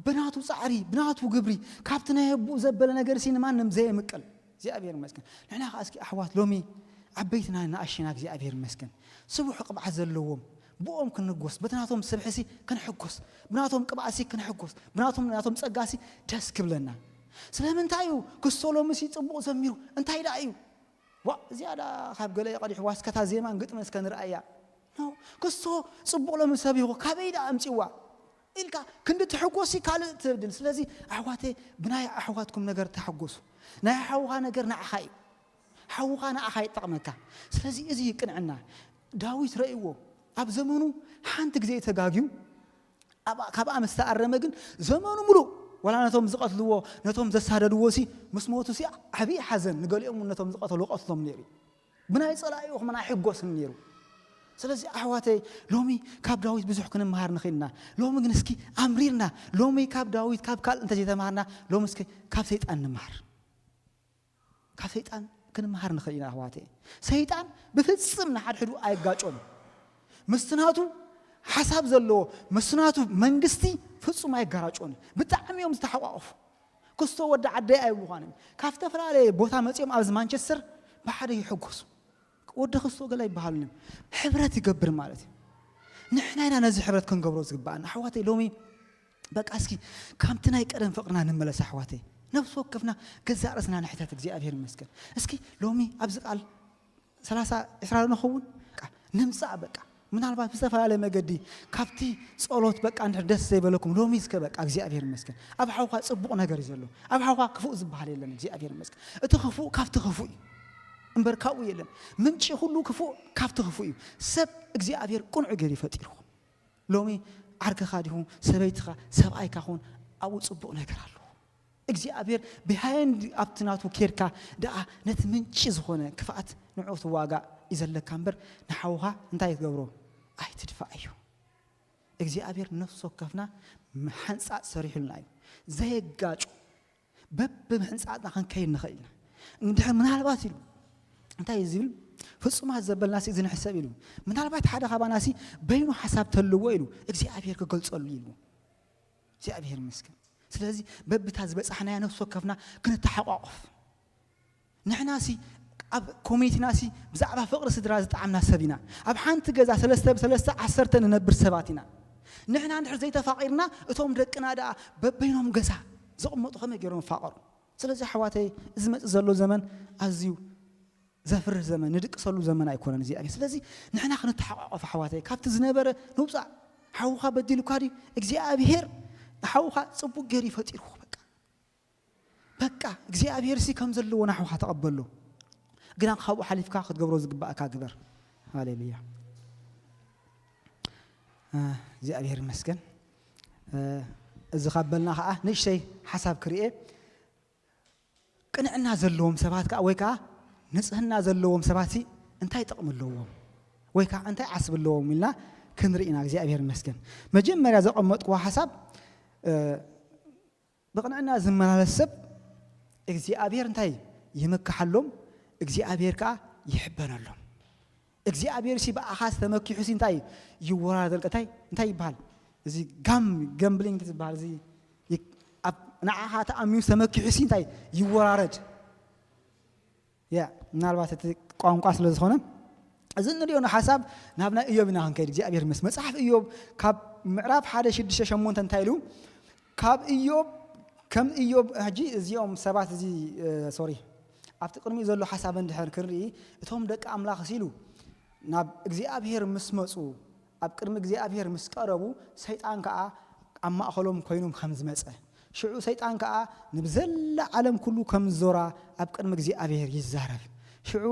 ብናቱ ጻዕሪ፣ ብናቱ ግብሪ፣ ካብቲ ናይ ኣቦኡ ዘበለ ነገር ሲ ንማንም ዘየምቅል። እግዚኣብሔር ይመስገን። ንሕና ከኣ እስኪ ኣሕዋት ሎሚ ዓበይትና ንኣሽና እግዚኣብሔር ይመስገን። ስቡሕ ቅብዓት ዘለዎም ብኦም ክንጎስ፣ በቲ ናቶም ስብሒ ሲ ክንሕጎስ፣ ብናቶም ቅብኣት ሲ ክንሕጎስ፣ ብናቶም ናቶም ጸጋ ሲ ደስ ክብለና። ስለምንታይ እዩ ክስቶ ሎሚ ሲ ጽቡቕ ዘሚሩ? እንታይ ደኣ እዩ? ዋ፣ እዚኣ ደኣ ካብ ገለ ቀዲሕዋ፣ እስከ እታ ዜማን ግጥምን እስከ ንርኣያ። ኖ፣ ክስቶ ጽቡቕ ሎሚ ሰብ ይኹ፣ ካበይ ደኣ ኣምጺዋ? ኢልካ ክንዲ ትሕጎሲ ካልእ ትብል። ስለዚ ኣሕዋተይ፣ ብናይ ኣሕዋትኩም ነገር ተሓጎሱ። ናይ ሓውኻ ነገር ንዓኻ እዩ። ሓውኻ ንዓኻ ይጠቕመካ። ስለዚ እዚ እዩ ቅንዕና። ዳዊት ረእይዎ፣ ኣብ ዘመኑ ሓንቲ ግዜ ተጋግዩ፣ ኣብ-፣ ካብኣ ምስ ተኣረመ ግን ዘመኑ ምሉእ፣ ወላ ነቶም ዝቐትልዎ፣ ነቶም ዘሳደድዎ ሲ፣ ምስ ሞቱ ሲ ዓብዪ ሓዘን፣ ንገሊኦም እውን ነቶም ዝቐተሉ ቀትሎም ነይሩ እዩ። ብናይ ጸላኢኡ ኸማን ኣይሕጎስን ነይሩ። ስለዚ ኣሕዋተይ፣ ሎሚ ካብ ዳዊት ብዙሕ ክንመሃር ንኽእል ኢና። ሎሚ ግን እስኪ ኣምሪርና፣ ሎሚ ካብ ዳዊት፣ ካብ ካልእ እንተዘይተማሃርና፣ ሎሚ እስኪ ካብ ሰይጣን ንመሃር። ካብ ሰይጣን ክንመሃር ንኽእል ኢና ኣሕዋተይ። ሰይጣን ብፍጽም ንሓድሕዱ ኣይጋጮን። ምስቲ ናቱ ሓሳብ ዘለዎ፣ ምስቲ ናቱ መንግስቲ ፍጹም ኣይጋራጮን። ብጣዕሚ እዮም ዝተሓቋቑፉ። ክስቶ ወዲ ዓደይ ኣይብሉ ኳን። ካብ ዝተፈላለየ ቦታ መጺኦም ኣብዚ ማንቸስተር ብሓደ ይሕጎሱ። ወዲ ክስቶ ገለ ኣይበሃሉን እዮም። ሕብረት ይገብር ማለት እዩ። ንሕና ኢና ነዚ ሕብረት ክንገብሮ ዝግባኣና። ኣሕዋተይ፣ ሎሚ በቃ እስኪ ካብቲ ናይ ቀደም ፍቕርና ንመለስ ኣሕዋተይ። ነፍሲ ወከፍና ገዛእ ርእስና ንሕተት። እግዚኣብሔር ይመስገን። እስኪ ሎሚ ኣብዚ ቃል ሰላሳ ዕስራ ንኸውን? በቃ ንምጻእ በቃ። ምናልባት ብዝተፈላለየ መገዲ ካብቲ ጸሎት በቃ እንድሕር ደስ ዘይበለኩም ሎሚ እስከ በቃ እግዚኣብሔር ይመስገን። ኣብ ሓውኻ ጽቡቕ ነገር እዩ ዘሎ። ኣብ ሓውኻ ክፉእ ዝበሃል የለን። እግዚኣብሔር ይመስገን። እቲ ክፉእ ካብቲ ክፉእ እዩ። እምበር ካብኡ የለን። ምንጪ ኩሉ ክፉእ ካብቲ ክፉእ እዩ። ሰብ እግዚኣብሔር ቅኑዕ ገይሩ እዩ ፈጢርዎ። ሎሚ ዓርክኻ ዲኹ፣ ሰበይትኻ፣ ሰብኣይካ ኹን ኣብኡ ጽቡቕ ነገር ኣለዎ። እግዚኣብሔር behind ኣብቲ ናቱ ኬድካ ደኣ ነቲ ምንጪ ዝኾነ ክፍኣት ንዕኡ ትዋጋእ እዩ ዘለካ እምበር ንሓውኻ እንታይ ትገብሮ? ኣይትድፋእዮ። እግዚኣብሔር ነፍሲ ወከፍና ሓንጻጽ ሰሪሑልና እዩ። ዘየጋጩ በብምሕንጻጽና ክንከይድ ንኽእል ኢና። እንድሕር ምናልባት ኢሉ እንታይ እዩ ዝብል? ፍጹማት ዘበልናሲ እዚ ንሕሰብ ኢሉ። ምናልባት ሓደ ካባናሲ በይኑ ሓሳብ ተልዎ ኢሉ እግዚኣብሔር ክገልጸሉ ኢሉ። እግዚኣብሔር ይመስገን። ስለዚ በብታ ዝበጻሕናያ ነፍሲ ወከፍና ክንተሓቋቆፍ። ንሕናሲ ኣብ ኮሚኒቲናሲ ብዛዕባ ፍቕሪ ስድራ ዝጠዓምና ሰብ ኢና። ኣብ ሓንቲ ገዛ ሰለስተ ብሰለስተ ዓሰርተ ንነብር ሰባት ኢና። ንሕና እንድሕር ዘይተፋቒርና እቶም ደቅና ደኣ በበይኖም ገዛ ዝቕመጡ ከመይ ገይሮም ይፋቐሩ? ስለዚ ኣሕዋተይ፣ እዚ መጽእ ዘሎ ዘመን ኣዝዩ ዘፍርህ ዘመን፣ ንድቅሰሉ ዘመን ኣይኮነን እግዚኣብሔር። ስለዚ ንሕና ክንተሓቋቆፍ ኣሕዋተይ፣ ካብቲ ዝነበረ ንውጻእ። ሓውኻ በዲሉካ ድዩ? እግዚኣብሔር ንሓውኻ ጽቡቅ ገይሩ እዩ ፈጢርዎ። በቃ፣ በቃ እግዚኣብሔር ሲ ከም ዘለዎ ንሓውኻ ተቐበሎ። ግና ካብኡ ሓሊፍካ ክትገብሮ ዝግባእካ ግበር። ሃሌሉያ። እ፣ እግዚኣብሔር ይመስገን። እ፣ እዚ ካብ በልና ኸዓ ንእሽተይ ሓሳብ ክርኤ። ቅንዕና ዘለዎም ሰባት ከኣ ወይ ከኣ ንጽህና ዘለዎም ሰባትሲ እንታይ ጥቕሚ ኣለዎም? ወይ ከኣ እንታይ ዓስቢ ኣለዎም ኢልና ክንርኢ ኢና። እግዚኣብሔር ይመስገን። መጀመርያ ዘቐመጥክዎ ሓሳብ፣ እ፣ ብቕንዕና ዝመላለስ ሰብ እግዚኣብሔር እንታይ ይምክሓሎም፣ እግዚኣብሔር ከኣ ይሕበነሎም። እግዚኣብሔር ሲ ብኣኻ ዝተመኪሑ ሲ እንታይ ይወራረደልካ? እንታይ፣ እንታይ ይበሃል? እዚ ጋም-፣ ጋምብሊንግ ዝበሃል እዚ ይ-፣ ኣብ ንዓኻ ተኣሚኑ ዝተመኪሑ ሲ እንታይ ይወራረድ? ያ፣ ምናልባት እቲ ቋንቋ ስለ ዝኾነ፣ እዚ እንሪኦ ሓሳብ ናብ ናይ እዮብ ኢና ክንከይድ። እግዚኣብሔር ምስ መጽሓፍ እዮብ ካብ ምዕራፍ ሓደ ሽዱሽተ ሸሞንተ እንታይ ኢሉ? ካብ እዮብ፣ ከም እዮብ፣ ሕጂ እዚኦም ሰባት እዚ፣ እ፣ ሶሪ፣ ኣብቲ ቅድሚኡ ዘሎ ሓሳብ እንድሕር ክንርኢ፣ እቶም ደቂ ኣምላኽ ሲሉ ናብ እግዚኣብሔር ምስ መጹ፣ ኣብ ቅድሚ እግዚኣብሔር ምስ ቀረቡ፣ ሰይጣን ከኣ ኣብ ማእከሎም ኮይኖም ከም ዝመጸ፣ ሽዑ ሰይጣን ከኣ ንብዘላ ዓለም ኩሉ ከም ዝዞራ ኣብ ቅድሚ እግዚኣብሔር ይዛረብ። ሽዑ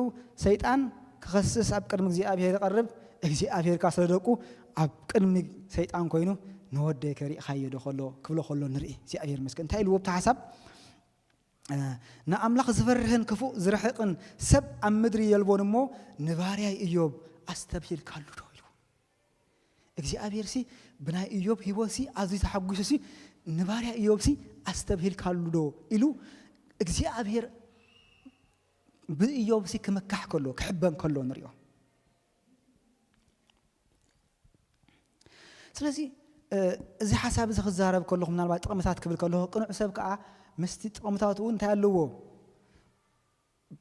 ሰይጣን ክኸስስ ኣብ ቅድሚ እግዚኣብሔር ይቐርብ፣ እግዚኣብሔር ከኣ ስለ ደቁ ኣብ ቅድሚ ሰይጣን ኮይኑ፣ "ንወደይ ከ ርኢኻዮ ዶ?" ከሎ፣ ክብሎ ከሎ ንርኢ። እግዚኣብሔር ይመስገን። እንታይ ኢልዎ ኣብቲ ሓሳብ? ንኣምላኽ ዝፈርህን ክፉእ ዝርሕቕን ሰብ ኣብ ምድሪ የልቦን እሞ ንባርያይ እዮብ ኣስተብሂልካሉ ዶ? ኢሉ እግዚኣብሔር ሲ ብናይ እዮብ ህይወት ሲ ኣዝዩ ተሓጒሱ ሲ ንባርያ እዮብ ሲ ኣስተብሂልካሉ ዶ? ኢሉ እግዚኣብሔር ብእዮብ ሲ ክምካሕ ከሎ ክሕበን ከሎ ንሪኦ። ስለዚ እዚ ሓሳብ እዚ ክዛረብ ከለኹ ምናልባት ጥቕምታት ክብል ከለኹ ቅኑዕ ሰብ ከዓ ምስቲ ጥቕምታትኡ እንታይ ኣለዎ?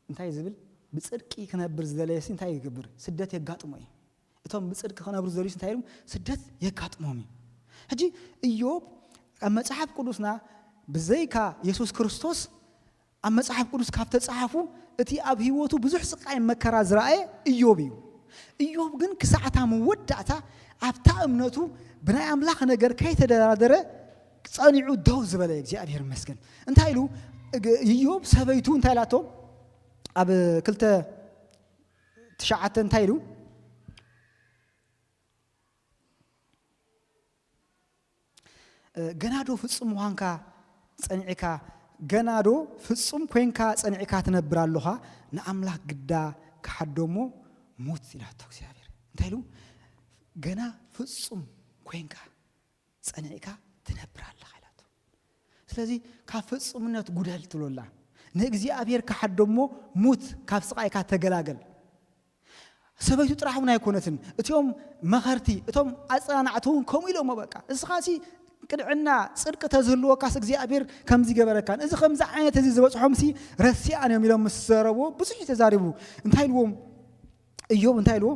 እንታይ ዝብል ብፅድቂ ክነብር ዝደለየ ሲ እንታይ ይገብር? ስደት የጋጥሞ እዩ። እቶም ብፅድቂ ክነብሩ ዝደልዩ እንታይ ኢሉ ስደት የጋጥሞም እዩ። ሕጂ እዮብ ኣብ መፅሓፍ ቅዱስና ብዘይካ የሱስ ክርስቶስ ኣብ መጽሓፍ ቅዱስ ካብ ተጻሓፉ እቲ ኣብ ህይወቱ ብዙሕ ስቃይ መከራ ዝረኣየ እዮብ እዩ። እዮብ ግን ክሳዕታ መወዳእታ ኣብታ እምነቱ ብናይ ኣምላኽ ነገር ከይተደራደረ ጸኒዑ ደው ዝበለ እግዚኣብሔር ይመስገን። እንታይ ኢሉ እዮብ ሰበይቱ እንታይ ኢላቶ? ኣብ ክልተ ትሽዓተ እንታይ ኢሉ ገናዶ ፍጹም ምዃንካ ጸኒዕካ ገናዶ ፍጹም ኮንካ ጸኒዕካ ትነብር ኣለኻ? ንኣምላኽ ግዳ ክሓዶ እሞ ሙት ኢላቶ እግዚኣብሔር። እንታይ ኢሉ? ገና ፍጹም ኮንካ ጸኒዕካ ትነብር ኣለኻ ኢላቶ። ስለዚ ካብ ፍጹምነት ጉደል ትብሎ ኣላ። ንእግዚኣብሔር ክሓዶ እሞ ሙት፣ ካብ ስቓይካ ተገላገል። ሰበይቱ ጥራሕ እውን ኣይኮነትን፣ እቲኦም መኸርቲ እቶም ኣጸናናዕቲ እውን ከምኡ ኢሎሞ በቃ እስኻሲ ቅንዕና ጽድቂ ተዝህልወካስ እግዚኣብሔር ከምዚ ገበረካን እዚ ከምዚ ዓይነት እዚ ዝበጽሖምሲ ረሲኣን እዮም ኢሎም ምስ ዘረብዎ ብዙሕ እዩ ተዛሪቡ። እንታይ ኢልዎም እዮብ እንታይ ኢልዎ?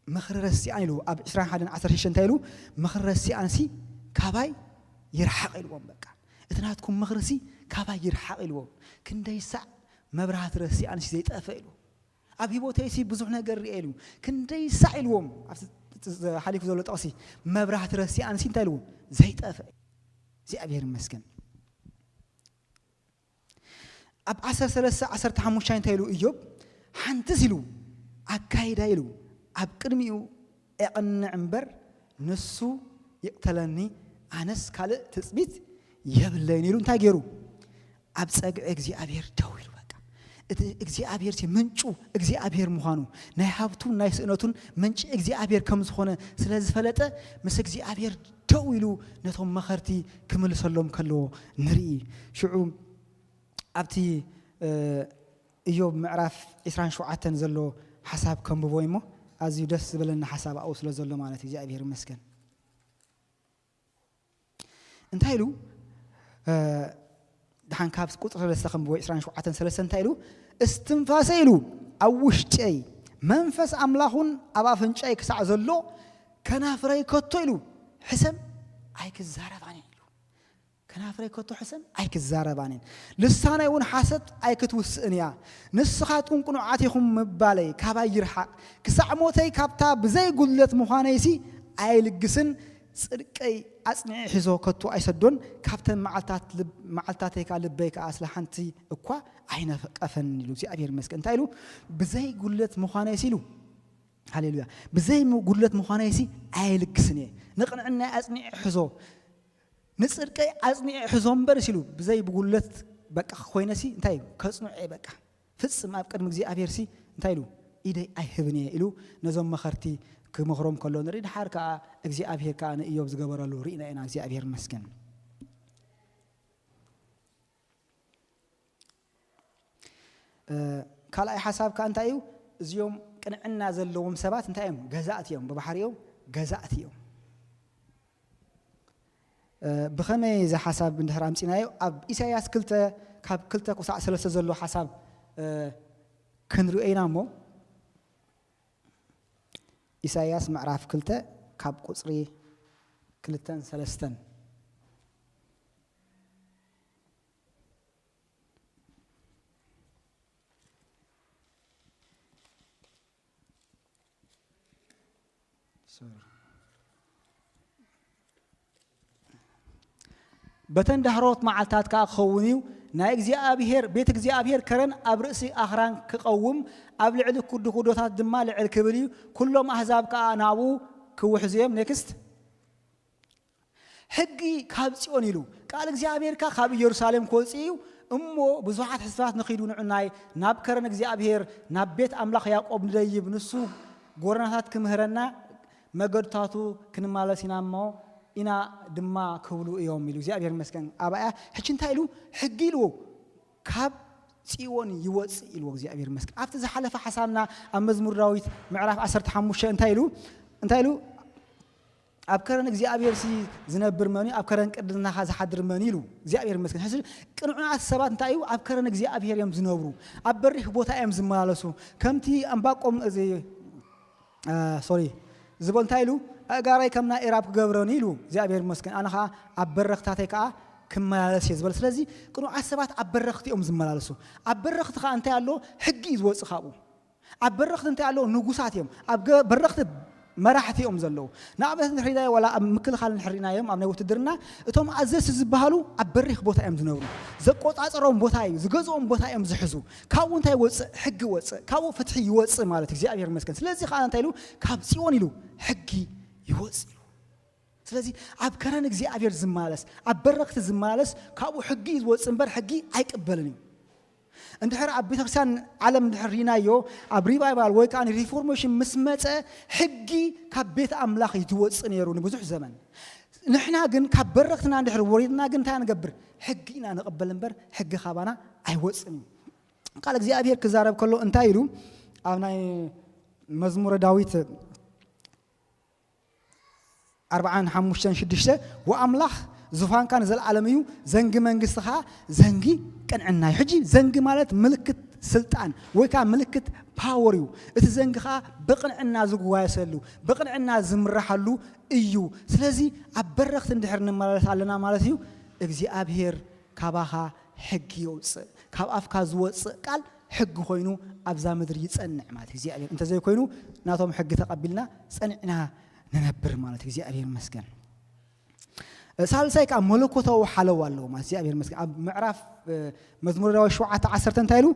ምኽሪ ረሲኣን ኢሉ ኣብ ዕስራን ሓደን ዓሰርተ ሽዱሽተ እንታይ ኢሉ? ምኽሪ ረሲኣንሲ ካባይ ይርሓቕ ኢልዎም። በቃ እቲ ናትኩም ምኽርሲ ካባይ ይርሓቕ ኢልዎም። ክንደይ ሳዕ መብራህቲ ረሲኣንሲ ዘይጠፍእ ኢሉ ኣብ ህይወተይሲ ብዙሕ ነገር ርኤ ኢሉ ክንደይ ሳዕ ኢልዎም። ሓሊፉ ዘሎ ጠቕሲ መብራህቲ ረሲኣንሲ እንታይ ኢልዎም ዘይጠፍእ። እግዚኣብሔር ይመስገን። ኣብ ዓሰርተ ሰለስተ ዓሰርተ ሓሙሽተ እንታይ ኢሉ እዮብ ሓንትስ ኢሉ ኣካይዳ ኢሉ ኣብ ቅድሚኡ እቕንዕ እምበር ንሱ ይቕተለኒ ኣነስ ካልእ ትጽቢት የብለይን ኢሉ እንታይ ገይሩ ኣብ ጸግዒ እግዚኣብሔር ደው ኢሉ በቃ እቲ እግዚኣብሔር ሲ ምንጩ እግዚኣብሔር ምዃኑ ናይ ሃብቱን ናይ ስእነቱን ምንጪ እግዚኣብሔር ከም ዝኾነ ስለ ዝፈለጠ ምስ እግዚኣብሔር ደው ኢሉ ነቶም መኸርቲ ክምልሰሎም ከለዎ ንርኢ። ሽዑ ኣብቲ እዮብ ምዕራፍ ዕስራን ሸውዓተን ዘሎ ሓሳብ ከንብቦ እሞ ኣዝዩ ደስ ዝበለና ሓሳብ ኣብኡ ስለ ዘሎ ማለት እግዚኣብሔር ይመስገን። እንታይ ኢሉ ድሓን ካብ ቁፅሪ ሰለስተ ከም ወይ ዕስራን ሸውዓተን ሰለስተ እንታይ ኢሉ እስትንፋሰ ኢሉ ኣብ ውሽጠይ መንፈስ ኣምላኹን ኣብ ኣፍንጫይ ክሳዕ ዘሎ ከናፍረይ ከቶ ኢሉ ሕሰም ኣይክዛረባን ኢሉ ከናፍረይ ከቶ ሕሰም ኣይክዛረባን ልሳነይ እውን ሓሰት ኣይክትውስእን እያ ንስኻትኩም ቅኑዓት ኢኹም ምባለይ ካባይ ይርሓቕ ክሳዕ ሞተይ ካብታ ብዘይ ጉድለት ምዃነይሲ ኣይልግስን ጽድቀይ ኣጽኒዐ ሒዞ ከቶ ኣይሰዶን፣ ካብተን መዓልታት ልብ-፣ መዓልታተይ ከኣ ልበይ ከኣ ስለ ሓንቲ እኳ ኣይነቀፈን ኢሉ እግዚኣብሔር ይመስገን። እንታይ ኢሉ? ብዘይ ጉድለት ምዃነይሲ ኢሉ። ሃሌሉያ። ብዘይ ም-፣ ጉድለት ምዃነይሲ ኣየልግስን እየ። ንቕንዕናይ ኣጽኒዐ ሕዞ፣ ንጽድቀይ ኣጽኒዐ ሕዞ እምበር ኢሉ። ብዘይ ብጉድለት በቃ ኮይነሲ እንታይ እዩ? ከጽንዖ እየ በቃ። ፍጽም ኣብ ቅድሚ እግዚኣብሔር ሲ እንታይ ኢሉ? ኢደይ ኣይህብን እየ ኢሉ ነዞም መኸርቲ ክመኽሮም ከሎ ንርኢ። ድሓር ከኣ እግዚኣብሔር ከኣ ንእዮብ ዝገበረሉ ርኢና ኢና። እግዚኣብሔር ይመስገን። እ፣ ካልኣይ ሓሳብ ከኣ እንታይ እዩ? እዚኦም ቅንዕና ዘለዎም ሰባት እንታይ እዮም? ገዛእቲ እዮም። ብባሕሪኦም ገዛእቲ እዮም። እ፣ ብኸመይ እዚ ሓሳብ እንድሕር ኣምጺናዮ፣ ኣብ ኢሳይያስ ክልተ ካብ ክልተ ክሳዕ ሰለስተ ዘሎ ሓሳብ፣ እ፣ ክንሪኦ ኢና እሞ፣ ኢሳይያስ ምዕራፍ ክልተ ካብ ቁጽሪ ክልተን ሰለስተን። ሶሪ። በተን ዳህሮት መዓልታት ከኣ ክኸውን እዩ፣ ናይ እግዚኣብሔር፣ ቤት እግዚኣብሔር ከረን ኣብ ርእሲ ኣኽራን ክቐውም፣ ኣብ ልዕሊ ኩድኩዶታት ድማ ልዕል ክብል እዩ፣ ኩሎም ኣህዛብ ከኣ ናብኡ ክውሕዙ እዮም። ኔክስት። ሕጊ ካብ ጽዮን ኢሉ ቃል እግዚኣብሔር ከኣ ካብ ኢየሩሳሌም ክወጽእ እዩ። እሞ ብዙሓት ሕዝብታት ንኺዱ ንዑናይ ናብ ከረን እግዚኣብሔር ናብ ቤት ኣምላኽ ያዕቆብ ንደይብ፣ ንሱ ጎረናታት ክምህረና መገድታቱ ክንማለስ ኢና እሞ ኢና ድማ ክብሉ እዮም ኢሉ እግዚኣብሔር ይመስገን። ኣብኣ ሕጂ እንታይ ኢሉ? ሕጊ ኢልዎ ካብ ጽዮን ይወጽእ ኢልዎ እግዚኣብሔር ይመስገን። ኣብቲ ዝሓለፈ ሓሳብና ኣብ መዝሙር ዳዊት ምዕራፍ ዓሰርተ ሓሙሽተ እንታይ ኢሉ? እንታይ ኢሉ? ኣብ ከረን እግዚኣብሔር ሲ ዝነብር መን እዩ? ኣብ ከረን ቅድስናኻ ዝሓድር መን እዩ? ኢሉ እግዚኣብሔር ይመስገን። ሕዚ ቅኑዓት ሰባት እንታይ እዩ? ኣብ ከረን እግዚኣብሔር እዮም ዝነብሩ፣ ኣብ በሪኽ ቦታ እዮም ዝመላለሱ። ከምቲ ኣንባቆም እዚ ሶሪ ዝበ እንታይ ኢሉ? ኣእጋራይ ከም ናይ ኤራብ ክገብረኒ ኢሉ እግዚኣብሔር ይመስገን። ኣነ ከዓ ኣብ በረኽታተይ ከዓ ክመላለስ እየ ዝበል። ስለዚ ቅኑዓት ሰባት ኣብ በረኽቲ እዮም ዝመላለሱ። ኣብ በረኽቲ ከዓ እንታይ ኣሎ? ሕጊ እዩ ዝወፅእ ካብኡ። ኣብ በረኽቲ እንታይ ኣለዉ? ንጉሳት እዮም። ኣብ ገ- በረኽቲ መራሕቲ እዮም ዘለዉ። ንኣብነት እንድሕር ኢልናዮ ዋላ ኣብ ምክልኻል እንድሕር ርኢናዮም ኣብ ናይ ውትድርና እቶም ኣዘዝቲ ዝበሃሉ ኣብ በሪኽ ቦታ እዮም ዝነብሩ። ዘቆጻጸሮም ቦታ እዩ፣ ዝገዝኦም ቦታ እዮም ዝሕዙ። ካብኡ እንታይ ይወፅእ? ሕጊ ይወፅእ። ካብኡ ፍትሒ ይወፅእ ማለት እዩ። እግዚኣብሔር ይመስገን። ስለዚ ከዓ እንታይ ኢሉ? ካብ ጽዮን ኢሉ ሕጊ ይወፅእ ኢሉ። ስለዚ ኣብ ከረን እግዚኣብሔር ዝማለስ ኣብ በረኽቲ ዝማለስ ካብኡ ሕጊ እዩ ዝወፅእ እምበር ሕጊ ኣይቅበልን እዩ። እንድሕር ኣብ ቤተክርስትያን ዓለም እንድሕር ርኢናዮ ኣብ ሪቫይቫል ወይ ከዓ ሪፎርሜሽን ምስ መፀ ሕጊ ካብ ቤት ኣምላኽ እዩ ዝወፅእ ነይሩ ንብዙሕ ዘመን። ንሕና ግን ካብ በረኽትና እንድሕር ወሪድና ግን እንታይ ንገብር? ሕጊ ኢና ንቕበል እምበር ሕጊ ካባና ኣይወፅን እዩ። ቃል እግዚኣብሔር ክዛረብ ከሎ እንታይ ኢሉ? ኣብ ናይ መዝሙረ ዳዊት ኣርብዓን ሓሙሽተን ሽዱሽተ ወኣምላኽ ዙፋንካ ንዘለዓለም እዩ፣ ዘንጊ መንግስቲ ኸዓ ዘንጊ ቅንዕና እዩ። ሕጂ ዘንጊ ማለት ምልክት ስልጣን ወይ ከዓ ምልክት ፓወር እዩ። እቲ ዘንጊ ኸዓ ብቕንዕና ዝጓየሰሉ ብቕንዕና ዝምራሓሉ እዩ። ስለዚ ኣብ በረኽቲ እንድሕር ንመላለስ ኣለና ማለት እዩ እግዚኣብሔር ካባኻ ሕጊ የውፅእ። ካብ ኣፍካ ዝወፅእ ቃል ሕጊ ኮይኑ ኣብዛ ምድሪ ይፀንዕ ማለት እግዚኣብሔር እንተዘይኮይኑ ናቶም ሕጊ ተቐቢልና ፀኒዕና ንነብር ማለት እግዚኣብሔር ይመስገን። ሳልሳይ ከዓ መለኮታዊ ሓለዋ ኣለዎ ማለት እግዚኣብሔር ይመስገን። ኣብ ምዕራፍ መዝሙር ዳዊት ሸውዓተ ዓሰርተ እንታይ ኢሉ?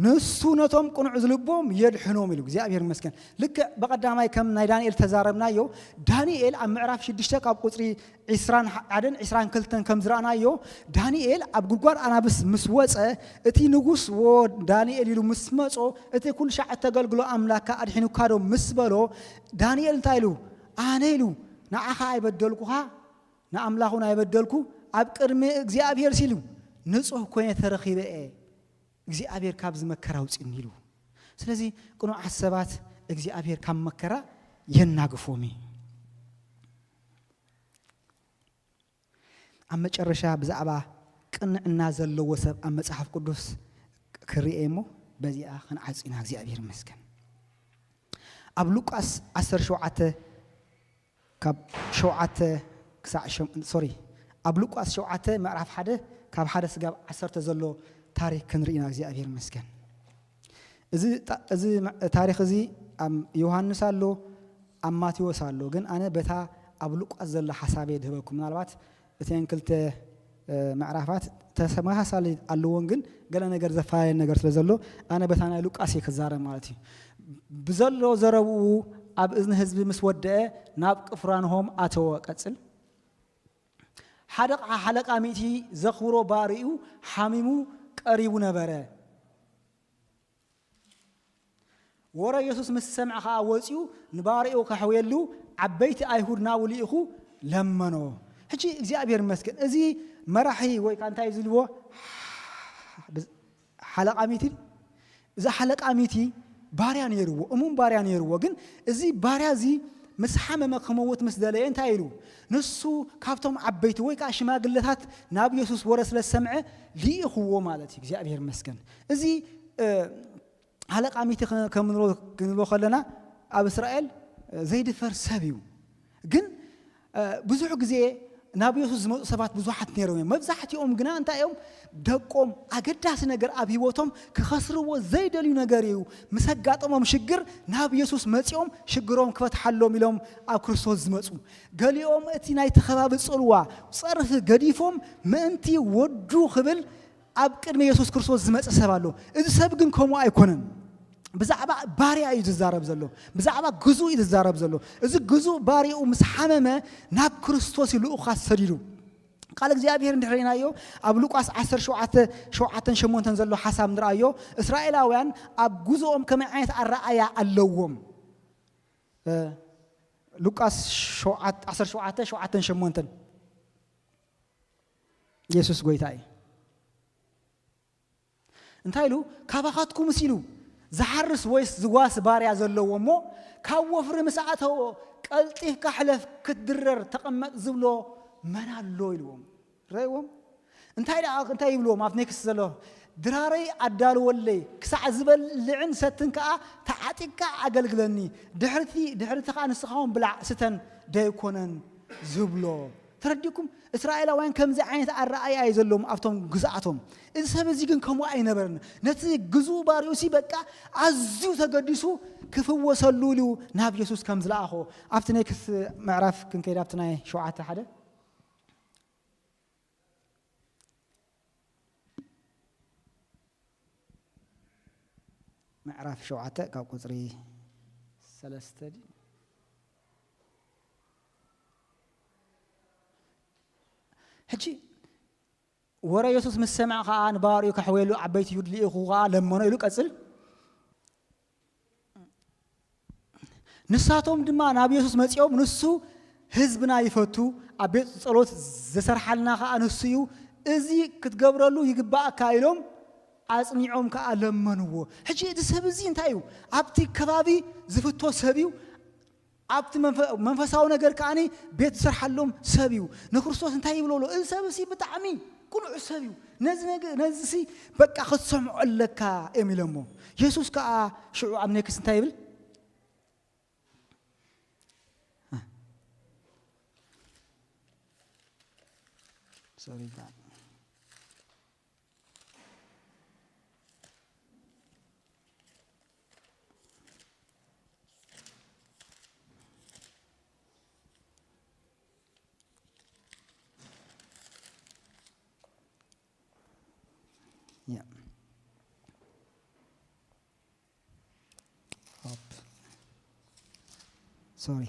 ንሱ ነቶም ቅኑዕ ዝልቦም የድሕኖም ኢሉ እግዚኣብሔር ይመስገን። ልክዕ ብቐዳማይ ከም ናይ ዳንኤል ተዛረብናዮ ዳንኤል ኣብ ምዕራፍ ሽዱሽተ ካብ ቁፅሪ ዕስራን ሓደን ዕስራን ክልተን ከም ዝረኣናዮ ዳንኤል ኣብ ጉድጓድ ኣናብስ ምስ ወፀ እቲ ንጉስ ወ ዳንኤል ኢሉ ምስ መጾ እቲ ኩሉ ሻዕ እተገልግሎ ኣምላካ ኣድሒኑካ ዶ ምስ በሎ ዳንኤል እንታይ ኢሉ? ኣነ ኢሉ ንዓኻ ኣይበደልኩኻ ንኣምላኽ እውን ኣይበደልኩ ኣብ ቅድሚ እግዚኣብሔር ሲሉ ንጹህ ኮይነ ተረኺበ እየ እግዚኣብሔር ካብዚ መከራ ኣውፅእኒ ኢሉ። ስለዚ ቅኑዓት ሰባት እግዚኣብሔር ካብ መከራ የናግፎም እዩ። ኣብ መጨረሻ ብዛዕባ ቅንዕና ዘለዎ ሰብ ኣብ መጽሓፍ ቅዱስ ክርኤ እሞ በዚኣ ክንዓጹ ኢና እግዚኣብሔር ይመስገን። ኣብ ሉቃስ ዓሰርተ ሸውዓተ ካብ ሸውዓተ ክሳዕ ሶሪ ኣብ ሉቃስ ሸውዓተ ምዕራፍ ሓደ ካብ ሓደ ስጋብ ዓሰርተ ዘሎ ታሪክ ክንርኢ ኢና እግዚኣብሔር ይመስገን። እዚ ታሪክ እዚ ኣብ ዮሃንስ ኣሎ ኣብ ማቴዎስ ኣሎ ግን ኣነ በታ ኣብ ሉቃስ ዘሎ ሓሳበ ድህበኩም ምናልባት እተን ክልተ ምዕራፋት ተመሳሳሊ ኣለዎን ግን ገለ ነገር ዘፈላለየ ነገር ስለ ዘሎ ኣነ በታ ናይ ሉቃስ እየ ክዛረብ ማለት እዩ። ብዘሎ ዘረብኡ ኣብ እዝኒ ህዝቢ ምስ ወደአ ናብ ቅፍራንሆም ኣተወ። ቀጽል ሓደ ሓለቃ ሚእቲ ዘኽብሮ ባርኡ ሓሚሙ ቀሪቡ ነበረ። ወረ የሱስ ምስ ሰምዐ ኸዓ ወፂኡ ንባርኡ ከሕውየሉ ዓበይቲ ኣይሁድ ናብኡ ልኢኹ ለመኖ። ሕጂ እግዚኣብሔር ይመስገን እዚ መራሒ ወይ ከዓ እንታይ ዝልዎ ሓለቃ ሚቲ እዚ ሓለቃ ሚቲ ባርያ ነይርዎ እሙን ባርያ ነይርዎ ግን እዚ ባርያ እዚ ምስ ሓመመ ክመውት ምስ ደለየ እንታይ ኢሉ ንሱ ካብቶም ዓበይቲ ወይ ከዓ ሽማግለታት ናብ የሱስ ወረ ስለ ዝሰምዐ ልኢኽዎ ማለት እዩ እግዚኣብሔር ይመስገን እዚ ሓለቃ ሚቲ ክንብሎ ከለና ኣብ እስራኤል ዘይድፈር ሰብ እዩ ግን ብዙሕ ግዜ ናብ የሱስ ዝመፁ ሰባት ብዙሓት ነይሮም እዮም መብዛሕትኦም ግና እንታይ እዮም ደቆም ኣገዳሲ ነገር ኣብ ህይወቶም ክኸስርዎ ዘይደልዩ ነገር እዩ ምስ ኣጋጠሞም ሽግር ናብ የሱስ መፂኦም ሽግሮም ክፈትሓሎም ኢሎም ኣብ ክርስቶስ ዝመፁ ገሊኦም እቲ ናይቲ ከባቢ ፅልዋ ፀርፊ ገዲፎም ምእንቲ ወዱ ክብል ኣብ ቅድሚ የሱስ ክርስቶስ ዝመፀ ሰብ ኣሎ እዚ ሰብ ግን ከምኡ ኣይኮነን ብዛዕባ ባርያ እዩ ዝዛረብ ዘሎ ብዛዕባ ግዙእ እዩ ዝዛረብ ዘሎ እዚ ግዙእ ባርኡ ምስ ሓመመ ናብ ክርስቶስ እዩ ልኡኻት ሰዲዱ ቃል እግዚኣብሔር እንድሕር ርኢናዮ፣ ኣብ ሉቃስ ዓሰርተ ሸውዓተ፣ ሸውዓተን ሸሞንተን ዘሎ ሓሳብ ንርኣዮ። እስራኤላውያን ኣብ ጉዞኦም ከመይ ዓይነት ኣረኣያ ኣለዎም? እ፣ ሉቃስ ሸውዓተ፣ ዓሰርተ ሸውዓተ፣ ሸውዓተን ሸሞንተን። የሱስ ጎይታ እዩ። እንታይ ኢሉ? "ካባኻትኩምስ" ኢሉ፣ "ዝሓርስ ወይስ ዝጓሲ ባርያ ዘለዎ እሞ፣ ካብ ወፍሪ ምስ ኣተዎ፣ ቀልጢፍካ ሕለፍ፣ ክትድረር ተቐመጥ ዝብሎ መን ኣሎ?" ኢልዎም። ረእይዎም። እንታይ ደኣ፣ እንታይ ይብልዎም? ኣብ ኔክስት ዘሎ፣ "ድራረይ ኣዳልወለይ፣ ክሳዕ ዝበልዕን ሰትን ከኣ ተዓጢቕካ ኣገልግለኒ። ድሕርቲ፣ ድሕርቲ ከኣ ንስኻ እውን ብላዕ ስተን ደይኮነን?" ዝብሎ። ተረዲእኩም? እስራኤላውያን ከምዚ ዓይነት ኣረኣእያ እዩ ዘለዎም ኣብቶም ግዝኣቶም። እዚ ሰብ እዚ ግን ከምኡ ኣይነበረን። ነቲ ግዙእ ባርኡ ሲ በቃ ኣዝዩ ተገዲሱ ክፍወሰሉ ኢሉ ናብ የሱስ ከም ዝለኣኾ ኣብቲ ናይ ክስ ምዕራፍ ክንከይድ ኣብቲ ናይ ሸውዓተ ሓደ ምዕራፍ ሸውዓተ ካብ ቁጽሪ ሰለስተ ድዩ? ሕጂ ወረ የሱስ ምስ ሰምዐ ኸኣ ንባርኡ ከሕውየሉ ዓበይቲ ይሁድ ልኢኹ ኸኣ ለመኖ ኢሉ ቀጽል። ንሳቶም ድማ ናብ የሱስ መጺኦም፣ "ንሱ ህዝብና ይፈቱ፣ ኣብ ቤት ጸሎት ዘሰርሓልና ኸኣ ንሱ እዩ፣ እዚ ክትገብረሉ ይግባኣካ" ኢሎም ኣጽኒዖም ከኣ ለመንዎ። ሕጂ እቲ ሰብ እዚ እንታይ እዩ? ኣብቲ ከባቢ ዝፍቶ ሰብ እዩ። ኣብቲ መንፈ-፣ መንፈሳዊ ነገር ከኣ ቤት ዝሰርሓሎም ሰብ እዩ። ንክርስቶስ እንታይ ይብሎ ኣሎ? "እዚ ሰብ እዚ ብጣዕሚ ቅኑዕ ሰብ እዩ። ነዚ ነገ-፣ ነዚ ሲ በቃ ክትሰምዖ ኣለካ" እዮም ኢሎሞ። የሱስ ከኣ ሽዑ ኣብ ኔክስት እንታይ ይብል? ሶሪ፣ ያ። ሆፕ። ሶሪ።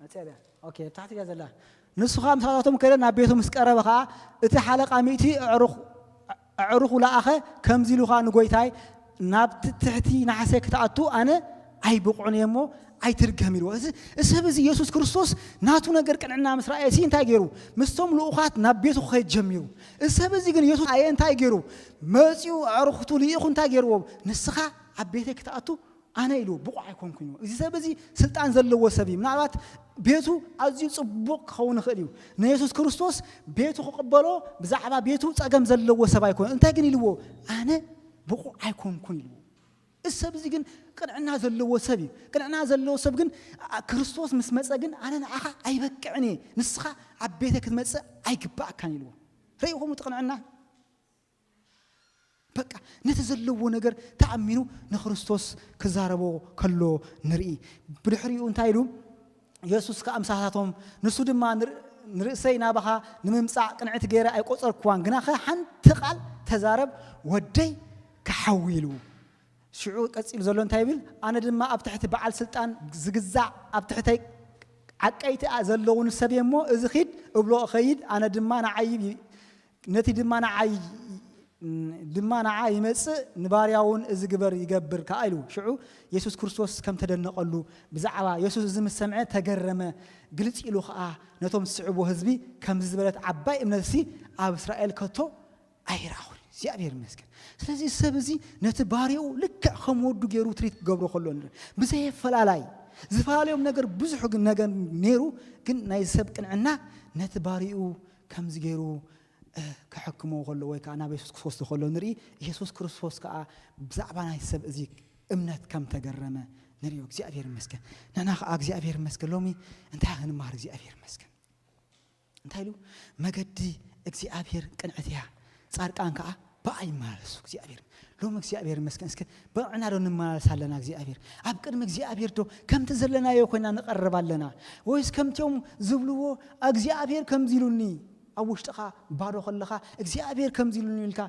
መጽያ ድያ? ኦኬ፣ ኣብ ታሕቲ ድያ ዘላ? ንሱ ኸኣ ምሳታቶም ከደ ናብ ቤቱ ምስ ቀረበ ኸኣ፣ እቲ ሓለቓ ሚእቲ ኣዕሩኽ-፣ ኣዕሩኹ ለኣኸ፣ ከምዚ ኢሉ ኸኣ ንጎይታይ፣ "ናብቲ ትሕቲ ናሕሲ ክትኣቱ ኣነ ኣይብቑዕን እየ እሞ ኣይትድገም" ኢልዎ። እዚ፣ እዚ ሰብ እዚ የሱስ ክርስቶስ ናቱ ነገር ቅንዕና ምስ ረኣየ ሲ እንታይ ገይሩ? ምስቶም ልኡኻት ናብ ቤቱ ክኸይድ ጀሚሩ። እዚ ሰብ እዚ ግን የሱስ ኣየ እንታይ ገይሩ? መጺኡ ኣዕሩኽቱ ልኢኹ እንታይ ገይርዎ? "ንስኻ ኣብ ቤተይ ክትኣቱ ኣነ" ኢሉ ብቑዕ ኣይኮንኩን እዩ። እዚ ሰብ እዚ ስልጣን ዘለዎ ሰብ እዩ። ምናልባት ቤቱ ኣዝዩ ጽቡቕ ክኸውን ይኽእል እዩ። ንየሱስ ክርስቶስ ቤቱ ክቕበሎ ብዛዕባ ቤቱ ጸገም ዘለዎ ሰብ ኣይኮነ። እንታይ ግን ኢልዎ? "ኣነ ብቑዕ ኣይኮንኩን" ኢልዎ። እዚ ሰብ እዚ ግን ቅንዕና ዘለዎ ሰብ እዩ። ቅንዕና ዘለዎ ሰብ ግን፣ ኣ-፣ ክርስቶስ ምስ መጸ ግን "ኣነ ንዓኻ ኣይበቅዕን እየ፣ ንስኻ ኣብ ቤተ ክትመጽእ ኣይግባኣካን" ኢልዎ። ርኢኹም እቲ ቅንዕና? በቃ ነቲ ዘለዎ ነገር ተኣሚኑ ንክርስቶስ ክዛረቦ ከሎ ንርኢ። ብድሕሪኡ እንታይ ኢሉ? የሱስ ከኣ ምሳታቶም፣ ንሱ ድማ ንር-፣ ንርእሰይ ናባኻ ንምምጻእ ቅንዕቲ ገይረ ኣይቆጸርክዋን፣ ግናኸ ሓንቲ ቃል ተዛረብ፣ ወደይ ክሓዊ ኢሉ። ሽዑ ቀጺሉ ዘሎ እንታይ ይብል? ኣነ ድማ ኣብ ትሕቲ በዓል ስልጣን ዝግዛእ ኣብ ትሕተይ ዓቀይቲ ዘለዉኒ ሰብ እየ እሞ፣ እዚ ኺድ እብሎ እኸይድ፣ ኣነ ድማ ንዓይ ነቲ ድማ ንዓይ፣ ድማ ንዓ ይመጽእ፣ ንባርያውን እዚ ግበር ይገብር ከኣ ኢሉ። ሽዑ የሱስ ክርስቶስ ከም ተደነቐሉ ብዛዕባ የሱስ እዚ ምስ ሰምዐ ተገረመ። ግልጽ ኢሉ ኸኣ ነቶም ዝስዕብዎ ህዝቢ፣ "ከምዚ ዝበለት ዓባይ እምነትሲ ኣብ እስራኤል ከቶ ኣይረኣኹን። እግዚኣብሔር ይመስገን።" ስለዚ እዚ ሰብ እዚ ነቲ ባርያኡ ልክዕ ከም ወዱ ገይሩ ትሪት ክገብሮ ከሎ ንርኢ። ብዘየፈላላይ፣ ዝፈላለዮም ነገር ብዙሕ ግን ነገር ነይሩ፣ ግን ናይ ሰብ ቅንዕና ነቲ ባርያኡ ከምዚ ገይሩ እ፣ ክሕክሞ ከሎ ወይ ከኣ ናብ የሱስ ክወስዶ ከሎ ንርኢ። የሱስ ክርስቶስ ከኣ ብዛዕባ ናይ ሰብ እዚ እምነት ከም ተገረመ ንርእዮ። እግዚኣብሔር ይመስገን። ንሕና ከኣ እግዚኣብሔር ይመስገን። ሎሚ እንታይ ክንመሃር? እግዚኣብሔር ይመስገን። እንታይ ኢሉ? "መገዲ እግዚኣብሔር ቅንዕቲ እያ፣ ጻድቃን ከኣ ብኣ ይመላለሱ።" እግዚኣብሔር፣ ሎሚ እግዚኣብሔር ይመስገን። እስከ ብቕንዕና ዶ ንመላለስ ኣለና? እግዚኣብሔር፣ ኣብ ቅድሚ እግዚኣብሔር ዶ ከምቲ ዘለናዮ ኮይና ንቐርብ ኣለና? ወይስ ከምቲኦም ዝብልዎ፣ "እግዚኣብሔር ከምዚ ኢሉኒ"? ኣብ ውሽጥኻ ባዶ ከለኻ፣ "እግዚኣብሔር ከምዚ ኢሉኒ" ኢልካ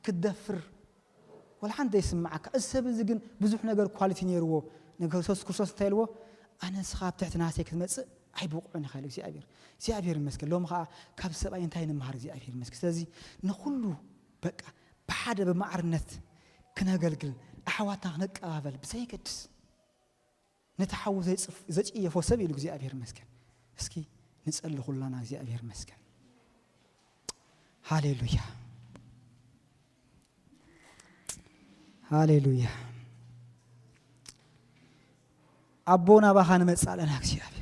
ክትደፍር ወላ ሓንቲ ዘይስምዓካ። እዚ ሰብ እዚ ግን ብዙሕ ነገር ኳሊቲ ነይርዎ። ነገር የሱስ ክርስቶስ እንታይ ኢልዎ? "ኣነ ንስኻ ኣብ ትሕቲ ናህሰይ ክትመጽእ ኣይብቑዕን ኢኻ ኢሉ እግዚኣብሔር። እግዚኣብሔር ይመስገን። ሎሚ ኸዓ ካብ ሰብኣይ እንታይ ንምሃር እግዚኣብሔር ይመስገን። ስለዚ ንኹሉ በቃ ብሓደ ብማዕርነት ክነገልግል ኣሕዋትና ክነቀባበል ብዘየገድስ ነቲ ሓዉ ዘይጽፍ-፣ ዘጽየፎ ሰብ ኢሉ እግዚኣብሔር ይመስገን። እስኪ ንጸሊ ኩላና እግዚኣብሔር ይመስገን። ሃሌሉያ። ሃሌሉያ። ኣቦ ናባኻ ንመጽእ ኣለና እግዚኣብሔር።